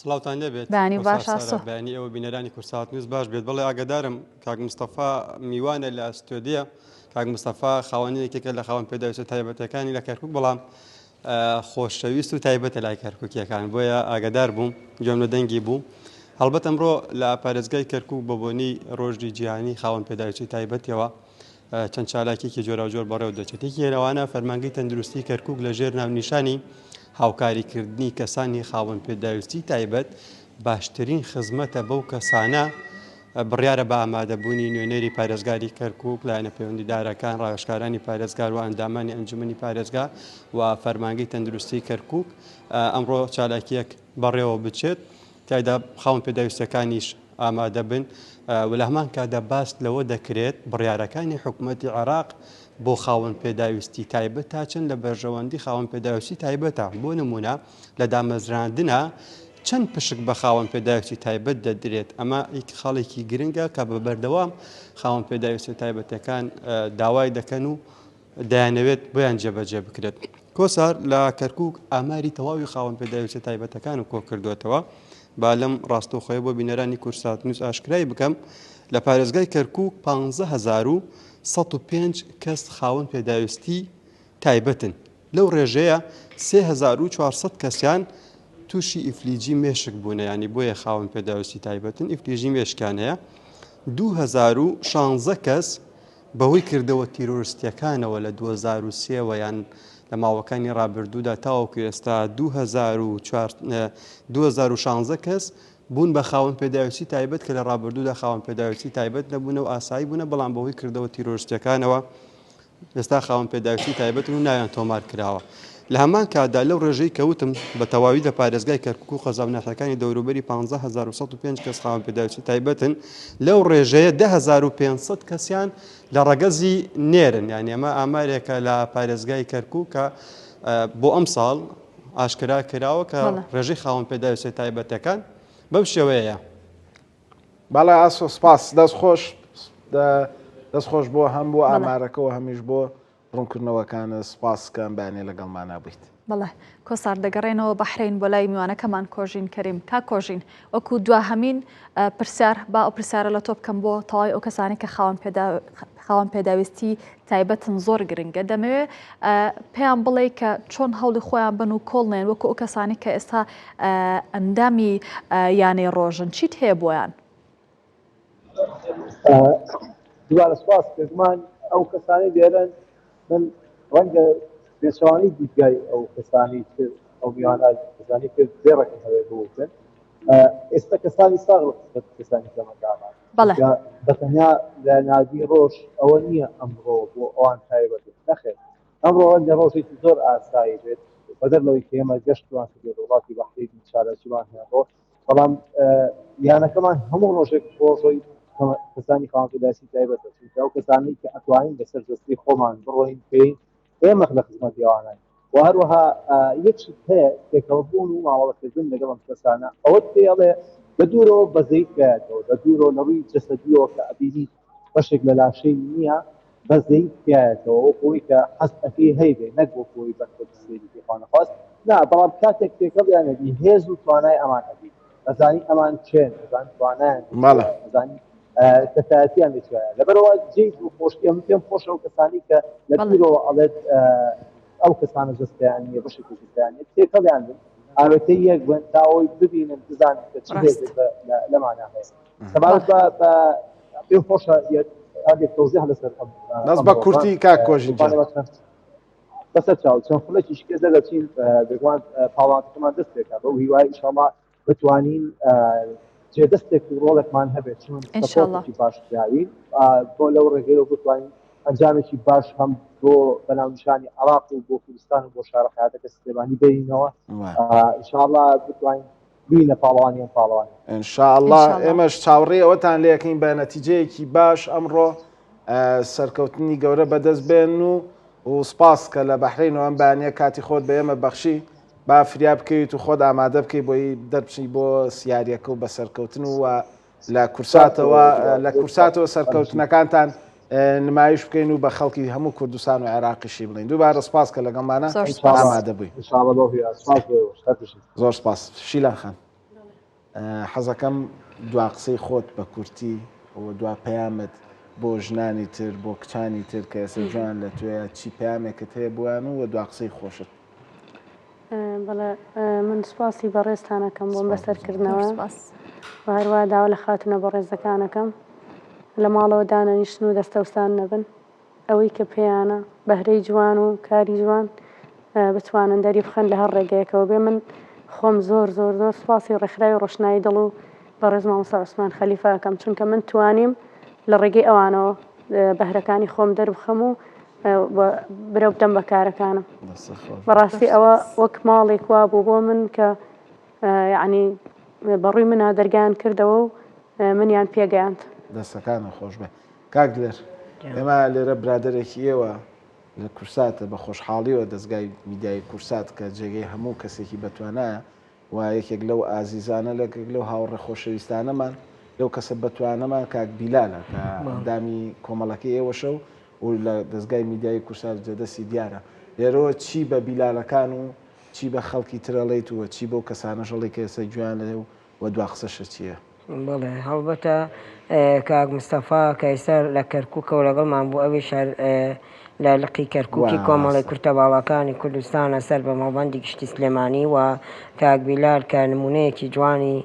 سڵاوتان لێبێت بەیانی باش ئاسۆ. بەیانی ئێوە بینەرانی کوردسات نیوز باش بێت بەڵێ ئاگادارم کاک مستەفا میوانە لە ستۆدیە کاک مستەفا خاوەنی یەکێکە لە خاوەن پێداویستە تایبەتەکانی لە کەرکوک بەڵام خۆشەویست و تایبەتە لای کەرکوکیەکان بۆیە ئاگادار بووم گوێم لە دەنگی بوو هەڵبەت ئەمڕۆ لە پارێزگای کەرکوک بە بۆنی ڕۆژی جیهانی خاوەن پێداویستی تایبەتیەوە چەند چالاکیەکی جۆراوجۆر بەڕێوە دەچێت، یەکێ لەوانە فەرمانگەی تەندروستی کەرکوک لە ژێر ناونیشانی هاوکاریکردنی کەسانی خاوەن پێداویستی تایبەت باشترین خزمەتە بەو کەسانە بڕیارە بە ئامادەبوونی نوێنەری پارێزگاری کەرکوک، لایەنە پەیوەندیدارەکان، ڕاوێژکارانی پارێزگار و ئەندامانی ئەنجومەنی پارێزگا و فەرمانگەی تەندروستی کەرکوک ئەمڕۆ چالاکیەک بەڕێوە بچێت تیایدا خاوەن پێداویستیەکانیش ئامادەبن و لە هەمان کاتدا باس لەوە دەکرێت بڕیارەکانی حکومەتی عێراق بۆ خاوەن پێداویستی تایبەت تا چەند لە بەرژەوەندی خاوەن پێداویستی تایبەتە بۆ نمونە لە دامەزراندنا چەند پشک بە خاوەن پێداویستی تایبەت دەدرێت ئەمە خاڵێکی گرنگە کە بە بەردەوام خاوەن پێداویستە تایبەتەکان داوای دەکەن و دەیانەوێت بۆیان جێبەجێ بکرێت. کۆسار لە کەرکوک ئاماری تەواوی خاوەن پێداویستیە تایبەتەکانم کۆکردووەتەوە، با لەم ڕاستەوخۆیە بۆ بینەرانی کوردسات نیوز ئاشکرای بکەم، لە پارێزگای کەرکوک 15105 کەس خاوەن پێداویستی تایبەتن، لەو ڕێژەیە 3400 کەسیان تووشی ئیفلیجی مێشک بوونە، یانی بۆیە خاوەن پێداویستی تایبەتن، ئیفلیجی مێشکیان هەیە، 2016 کەس بەهۆی کردەوە تیرۆرستییەکانەوە لە 2003 وە یان لە ماوەکانی ڕابردوودا تاوەکو ئێستا 2016 کەس بوون بە خاوەن پێداویستی تایبەت کە لە ڕابردوودا خاوەن پێداویستی تایبەت نەبوونە و ئاسایی بوونە بەڵام بەهۆی کردەوە تیرۆرستییەکانەوە. ئێستا خاوەن پێداویستی تایبەتن و ناویان تۆمار کراوە. لە هەمان کاتدا لەو ڕێژەی کە وتم بە تەواوی لە پارێزگای کەرکوک و قەزا و ناحیەکانی دەوروبەری 15105 کەس خاوەن پێداویستی تایبەتن، لەو ڕێژەیە 10500 کەسیان لە ڕەگەزی نێرن، یانی ئەمە ئامارێکە لە پارێزگای کەرکوک کە بۆ ئەمساڵ ئاشکرا کراوە کە ڕێژەی خاوەن پێداویستیە تایبەتەکان بەم شێوەیەیە. بەڵێ ئاسۆ سپاس دەست خۆش دەست خۆش بۆ هەم بۆ ئامارەکەەوە هەمیش بۆ ڕوونکردنەوەکانە سپاس کە ئەم بەیانیە لەگەڵمانا بوویت. بەڵێ کۆسار دەگەڕێنەوە بەحرەین بۆ لای میوانەکەمان کۆژین کەریم. کاک کۆژین وەکو دواهەمین پرسیار با ئەو پرسیارە لە تۆ بکەم بۆ تەواوی ئەو کەسانی کە خاوەن پێدا خاوەن پێداویستی تایبەتن زۆر گرنگە دەمەوێ پێیان بڵێ کە چۆن هەوڵی خۆیان بن و کۆڵ نێن وەکو ئەو کەسانی کە ئێستا ئەندامی یانەی ڕۆژن چیت هەیە بۆیان؟ دووبارە سوپاس بێگومان ئەو کەسانەی لێرەن من ڕەنگە پێچەوانەی دیدگای ئەو کەسانی تر ئەو میوانە کەسانی تر زێڕەکە هەبێت بوتن ئێستا کەسانی ساغ لە خزمەت کەسانی زەمەندانە بەڵێ بە تەنیا لە نادی ڕۆژ ئەوە نییە ئەمڕۆ بۆ ئەوان تایبەت بێت نەخێر ئەمڕۆ ڕەنگە ڕۆژێکی زۆر ئاسایی بێت بەدەر لەوەی کە ئێمە گەشتمان کردووە لە وڵاتی بەحرەین چالاکیمان هەیە ئەمڕۆ بەڵام یانەکەمان هەموو ڕۆژێک ڕۆژۆی کەسانی خاوەن پێداویستی تایبەتە چونکە ئەو کەسانەی کە ئەتوانین لەسەر جەستەی خۆمان بڕۆین پێین ئێمە لە خزمەتی ئەوانین و هەروەها یەک شت هەیە تێکەڵبوون و مامەڵەکردن لەگەڵ ئەم کەسانە ئەوەت پێ ئەڵێ لە دوورەوە بەزەیت پێیەتەوە لە دوورەوە لە ڕووی جەسەدیەوە کە ئەبینیت بەشێک لە لاشەی نییە بەزەیت پیایەتەوە وەکو ئەوەی کە حەز ئەکەی هەیبێ نەک وەکو ئەوەی بەس بە سەیری کەی خوا نەخواست نا بەڵام کاتێک تێکەڵیان ئەبی هێز و توانای ئەمان ئەبی ئەزانی ئەمان کێن ئەزانی توانایان لە بەڵێ چیایە ئەزانی کەسایەتیان لە چیایە لەبەرئەوە جێی دڵخۆشیە من پێم خۆشە ئەو کەسانەی کە لە بەڵێ دوورەوە ئەڵێت ئەو کەسانە جەستەیان نییە بەشێک لە جەستەیان نییە تێکەڵیان بن ئاوێتەی یەک بن تا ئەوەی ببینن بزانن کە چ ڕاست هێزێک لەمانە هەیە سەبارەت بە بە پێم خۆشە هەندێک تەوزیح لەسەر ئەم بەس بە کورتی کاک کۆژین جان. بەسەر چاو چەند خولەکیش پێ دەردەچین بێگومان پاڵاوتەکەمان دەست پێکا بەو هیوای ئینشاڵڵا بتوانین جێدەستێک و ڕۆڵێکمان هەبێت چون ئینشاڵڵا سەپۆرتێکی باش کراوین بۆ لەو ڕێگەیەوە بتوانین ئەنجامێکی باش هەم بۆ بەناونیشانی عراق و بۆ کوردستان و بۆ شارە حیاتەکە سلێمانی بەرینەوە ئینشاڵڵا بتوانین بینە پاڵەوانی ئەم پاڵەوانی. ان شاء اللە ئێمەش چاوەڕێی ئەوەتان لێکەین بە نەتیجەیەکی باش ئەمڕۆ سەرکەوتنی گەورە بەدەست بێن و و سپاس کە لە بەحرەین و ئەم بەیانیە کاتی خۆت بە ئێمە بەخشی با فریا بکەویت و خۆت ئامادە بکەی بۆی دەربچی بۆ سیاریەکە و بە سەرکەوتن و لە کورساتەوە لە کورساتەوە سەرکەوتنەکانتان نمایش بکەین و بە خەڵکی هەموو کوردستان و عێراقیشی بڵین دووبارە سپاس کە لەگەڵمانە ئامادە بووی زۆر سپاس شیلان خان حەزەکەم دوا قسەی خۆت بە کورتی و دوا پەیامت بۆ ژنانی تر بۆ کچانی تر کە ئێستا جوان لە توێ چی پەیامێکت هەیە بۆیان و دوا قسەی خۆشت بەڵێ من سوپاسی بەڕێزتان ئەکەم بۆم بەسەرکردنەوە و هەروە داوا لە خاتونە بەڕێزەکان ئەکەم لە ماڵەوە دانەنیشن و دەستەوسان نەبن ئەوەی کە پێیانە بەهرەی جوان و کاری جوان بتوانن دەری بخەن لە هەر ڕێگەیەکەوە بێ من خۆم زۆر زۆر زۆر سوپاسی ڕێکخراوی ڕۆشنایی دڵ و بەڕێز مامۆستا عوسمان خەلیفە ئەکەم چونکە من توانیم لە ڕێگەی ئەوانەوە بەهرەکانی خۆم دەربخەم و برەو بدەم بە کارەکانم بەڕاستی ئەوە وەک ماڵێک وا بوو بۆ من کە یعنی بەڕووی منە دەرگیان کردەوە و منیان پێگەیاند. دەستەکانت خۆش بێ کاک دلێر ئێمە لێرە برادەرێکی ئێوە لە کورساتە بە خۆشحاڵیەوە دەزگای میدیایی کورسات کە جێگەی هەموو کەسێکی بەتوانایە و یەکێک لەو ئازیزانە لەکێک لەو هاوڕێ خۆشەویستانەمان لەو کەسە بەتوانەمان کاک بیلالە کە ئەندامی کۆمەڵەکەی ئێوەشە و و لە دەزگای میدیایی کورسات جێدەستی دیارە لێرەوە چی بە بیلالەکان و چی بە خەڵکی تر ئەڵێیت و چی بەو کەسانەش ئەڵێی کە ئێستا گوێیان لێیە و و دوا قسەشت چییە؟ بەڵێ هەڵبەتە کاک مستەفا کە ئێستا لە کەرکووکەوە لەگەڵمان بوو ئەویش هەر لە لقی کەرکووکی کۆمەڵی کورتە باڵاکانی کوردستانە سەر بە مەڵبەندی گشتی سلێمانی و کاک بیلال کە نموونەیەکی جوانی.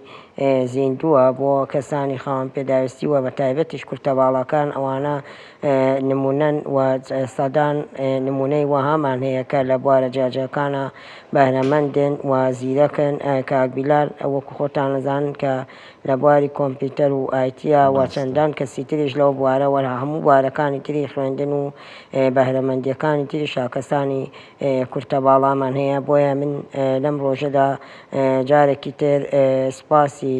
زیندووە بۆ کەسانی خاوەن پێداویستی و بە تایبەتیش کورتە باڵاکان ئەوانە نموونەن و سەدان نموونەی وەهامان هەیە کە لە بوارە جیاجیاکانا بەهرەمەندن و زیرەکن کاک بیلال وەکو خۆتان ئەزانن کە لە بواری کۆمپیوتەر و ئایتیە و چەندان کەسی تریش لەو بوارە وە هەموو بوارەکانی تری خوێندن و بەهرەمەندیەکانی تریشا کەسانی کورتە باڵامان هەیە بۆیە من لەم ڕۆژەدا جارێکی تر سوپاسی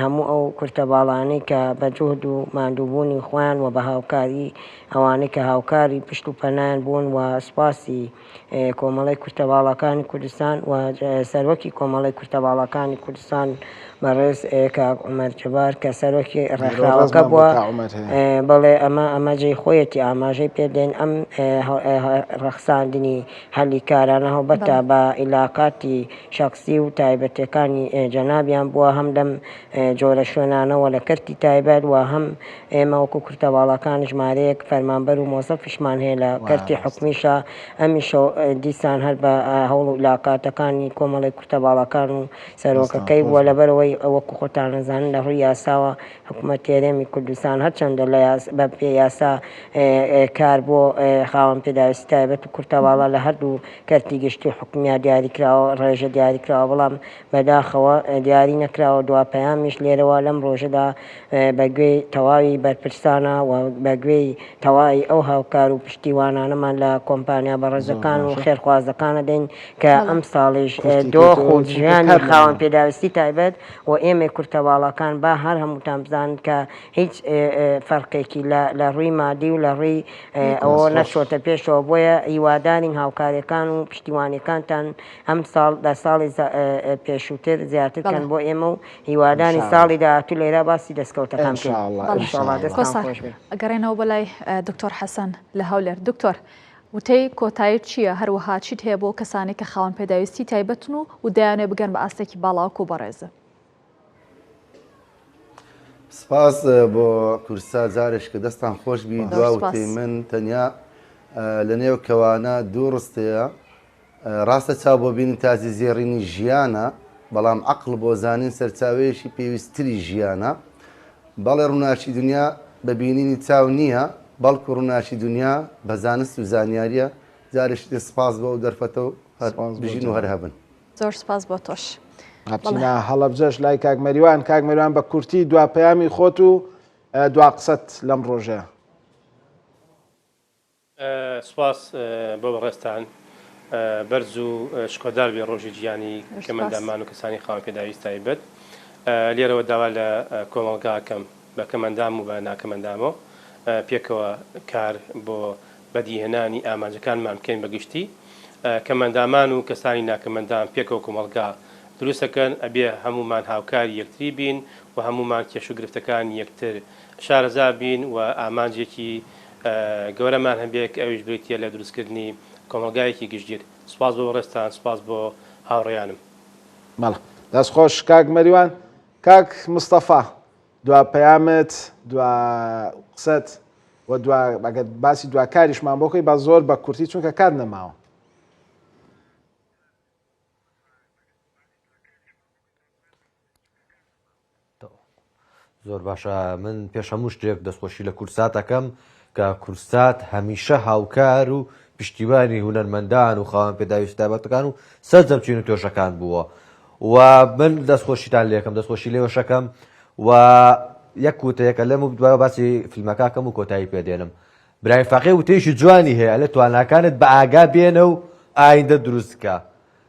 هەموو ئەو کورتە باڵانەی کە بە جوهد و ماندووبوونی خۆیان و بە هاوکاری ئەوانەی کە هاوکاری پشت و پەنایان بوون و سوپاسی کۆمەڵەی کورتە باڵاکانی کوردستان و سەرۆکی کۆمەڵەی کورتە باڵاکانی کوردستان بەڕێز کاک عومەر جەبار کە سەرۆکی ڕێکخراوەکە بووە بەڵێ ئەمە ئەمە جێی خۆیەتی ئاماژەی پێدەین ئەم ڕەخساندنی هەلی کارانە هەڵبەتە بە ئیلاقاتی شەخسی و تایبەتەکانی جەنابیان بووە هەم لەم جۆرە شوێنانەوە لە کەرتی تایبەت و هەم ئێمە وەکو کورتە باڵاکان ژمارەیەک فەرمانبەر و مۆزەفیشمان هەیە لە کەرتی حکومیشا ئەمیشە دیسان هەر بە هەوڵ و ئیلاقاتەکانی کۆمەڵی کورتە باڵاکان و سەرۆکەکەی بووە لەبەرئەوەی وەکو خۆتان ئەزانن لە ڕووی یاساوە حکومەتی هەرێمی کوردستان هەرچەندە لە بە پێی یاسا کار بۆ خاوەن پێداویستی تایبەت و کورتە باڵا لە هەردوو کەرتی گشتی و حکومیا دیاریکراوە ڕێژە دیاریکراوە بەڵام بەداخەوە دیاری نەکراوە دوا پەیامیش لێرەوە لەم ڕۆژەدا بە گوێی تەواوی بەرپرسانە و بە گوێی تەواوی ئەو هاوکار و پشتیوانانەمان لە کۆمپانیا بەڕێزەکان و خێرخوازەکان ئەدەین کە ئەمساڵیش دۆخ و ژیانی خاوەن پێداویستی تایبەت و ئێمەی کورتەباڵاکان با هەر هەمووتان بزانن کە هیچ فەرقێکی لە ڕووی مادی و لە ڕووی ئەوە نەچۆتە پێشەوە بۆیە هیوادارین هاوکاریەکان و پشتیوانیەکانتان ئەمساڵ لە ساڵی پێشووتر زیاتر کەن بۆ ئێمە و هیوادانی ساڵی داهاتوو لێرە باسی دەستکەوتەکان بکەین ان شاء اللە دەستتان خۆش بێ. ئەگەڕێنەوە بۆ لای دکتۆر حەسەن لە هەولێر دکتۆر وتەی کۆتایت چییە هەروەها چیت هەیە بۆ کەسانی کە خاوەن پێداویستی تایبەتن و و دەیانەوێت بگەن بە ئاستێکی باڵا وەکو بەڕێزت؟ سپاس بۆ کورسا جارێش کە دەستان خۆش بی دوا وتەی من تەنیا لە نێو کەوانە دوو ڕستەیە ڕاستە چاو بۆ بینین تاجی زێڕینی ژیانە، بەڵام عەقڵ بۆ زانین سەرچاوەیەکی پێویستتری ژیانە. بەڵێ ڕووناکی دونیا بە بینینی چاو نییە، بەڵکو ڕووناکی دونیا بە زانست و زانیارییە. جارێکی تر سپاس بۆ ئەو دەرفەتە و هەر بژین و هەر هەبن. زۆر سپاس بۆ تۆش. ئەچینە هەڵەبجەش لای کاک مەریوان. کاک مەریوان بە کورتی دوا پەیامی خۆت و دوا قسەت لەم ڕۆژەیە. سوپاس بۆ بەڕێزتان. بەرز و شکۆدار بێ ڕۆژی جیهانی کەمئەندامان و کەسانی خاوەن پێداویست تایبەت. لێرەوە داوا لە کۆمەڵگا ئەکەم بە کەمئەندام و بە ناکەمئەندامەوە پێکەوە کار بۆ بەدیهێنانی ئامانجەکانمان بکەین بە گشتی کەمئەندامان و کەسانی ناکەمئەندام پێکەوە کۆمەڵگا دروست ئەکەن ئەبێ هەموومان هاوکاری یەکتری بین و هەموومان کێش و گرفتەکانی یەکتر شارەزا بین و ئامانجێکی گەورەمان هەبێ کە ئەویش بریتییە لە دروستکردنی کۆمەڵگایەکی گشتگیر. سوپاس بۆ بەڕێزتان، سوپاس بۆ هاوڕێیانم. بەڵێ دەست خۆش کاک مەریوان. کاک مستەفا دوا پەیامت، دوا قسەت و دوا ئەگەر باسی دوا کاریشمان بۆ کەی با زۆر بە کورتی چونکە کات نەماوە. زۆر باشە من پێش هەموو شتێک دەستخۆشی لە کوردسات ئەکەم کە کوردسات هەمیشە هاوکار و پشتیوانی هونەرمەندان و خاوەن پێداویستی تایبەتەکان و سەرجەم چین و توێژەکان بووە و من دەستخۆشیتان لێکەم دەستخۆشی لێوەشەکەم و یەک وتەیەکە لەم و دوای باسی فیلمەکەکەم و کۆتایی پێدێنم برایم فەقێ وتەیەکی جوانی هەیە لە تواناکانت بە ئاگا بێنە و ئایندە دروستکە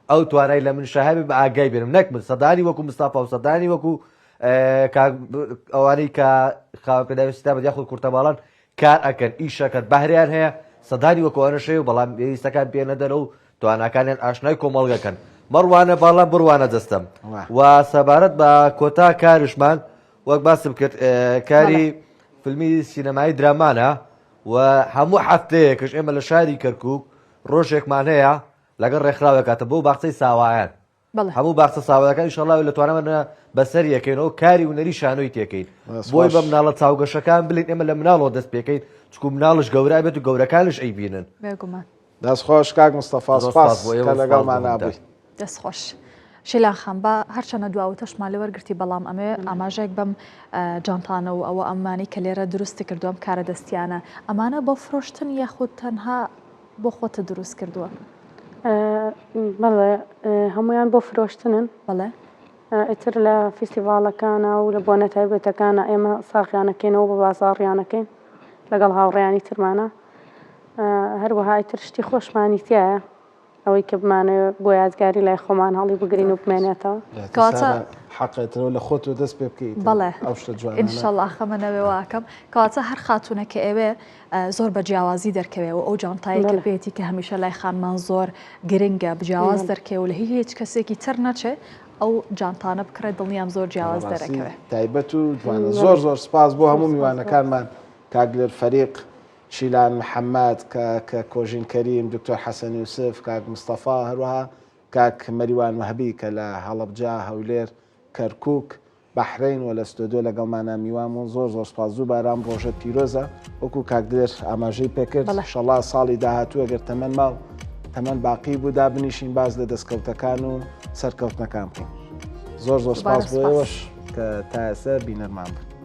ئەو توانای لە منشا هەبێ بە ئاگای بێنم نەک من سەدانی وەکو مستافا و سەدانی وەکو ئەوانەی کە خاوەن پێداویستی تایبەت یاخود کورتەباڵان کار ئەکەن ئیشەکەن بەهریان هەیە سەدانی وەکو ئەوانەش هەیە و بەڵام پێویستەکان پێ نەدەن و تواناکانیان ئاشنای کۆمەڵگەکەن مەڕوانە باڵام بڕوانە جەستەم و سەبارەت بە کۆتا کارشمان وەک باسم کرد کاری فیلمی سینەمایی درامانە و هەموو هەفتەیەکش ئێمە لە شاری کەرکک ڕۆژێکمان هەیە لەگەڵ ڕێکخراوێک هاتە بۆ باخچەی ساوایان بەڵێ. هەموو باخچە ساوایەکان ئیشەڵا لە توانامانە بەسەر یەکەینەوە کاری هونەری شانۆی تێکەین بۆی بە مناڵە چاوگەشەکان بلین ئێمە لە مناڵەوە دەست پێکەین چکو مناڵش گەورە بێت و گەورەکانش ئەیبینن. بێگومان. دەست خۆش کاک مستەفا زۆر سپاس سپاس بۆ ئێوە کە و سپاس بۆ لەگەڵمانا هەمووتان. بووی. دەست خۆش. شیلان خان با هەرچەنە دوا وتەشمان لێ وەرگرتی بەڵام ئەمەوێ ئاماژەیەک بەم جانتانە و ئەوە ئەمانەی کە لێرە دروستی کردووە ئەم کارە دەستیانە ئەمانە بۆ فرۆشتن یاخود تەنها بۆ خۆتت دروست کردووە؟ بەڵێ هەمویان بۆ فرۆشتنن. بەڵێ. ئیتر لە فیستیڤاڵەکانا و لە بۆنە تایبەتەکانا ئێمە ساغیانەکەینەوە بە بازاڕیانەکەین لەگەڵ هاوڕێیانی ترمانە هەروەها ئیتر شتی خۆشمانی تایە ئەوەی کە بمانەوێ بۆ یادگاری لای خۆمان هەڵی بگرین و بمێنێتەوە. کەواتە حەقێتەوە لە خۆتەوە دەست پێ بکەیت بەڵێ ئەو شتە جوانانە. ئینشەڵا خەمە نەوێ واکەم کەواتە هەر خاتوونە کە ئەوێ زۆر بە جیاوازی دەرکەوێ و ئەو جانتایەی کە پێیەتی کە هەمیشە لای خانمان زۆر گرنگە جیاواز دەرکەوێ و لە هیچ کەسێکی تر نەچێ ئەو جانتانە بکڕێت دڵنیام زۆر جیاواز دەرەکەوێ. تایبەت و جوانە زۆر زۆر سپاس بۆ هەموو میوانەکانمان کاک دلێر فەریق، شیلان محەمەد، کاک کۆژین کەریم، دکتۆر حەسەن یوسف، کاک مستەفا، هەروەها کاک مەریوان وەهبی کە لە هەڵەبجە، هەولێر، کەرکوک، بەحرەین و لە ستۆدیۆ لەگەڵمانا میوان بوون زۆر زۆر سپاس دووبارە ئەم ڕۆژەت پیرۆزە وەکو کاک دلێر ئاماژەی پێکرد بەڵێ. شەڵا ساڵی داهاتوو ئەگەر تەمەن ما و تەمەن باقی بوو دابنیشین باس لە دەستکەوتەکان و سەرکەوتنەکان بکەین زۆر زۆر دووبارە سپاس بۆ سپاس. ئێوەش کە تا ئێستا بینەرمان بوون.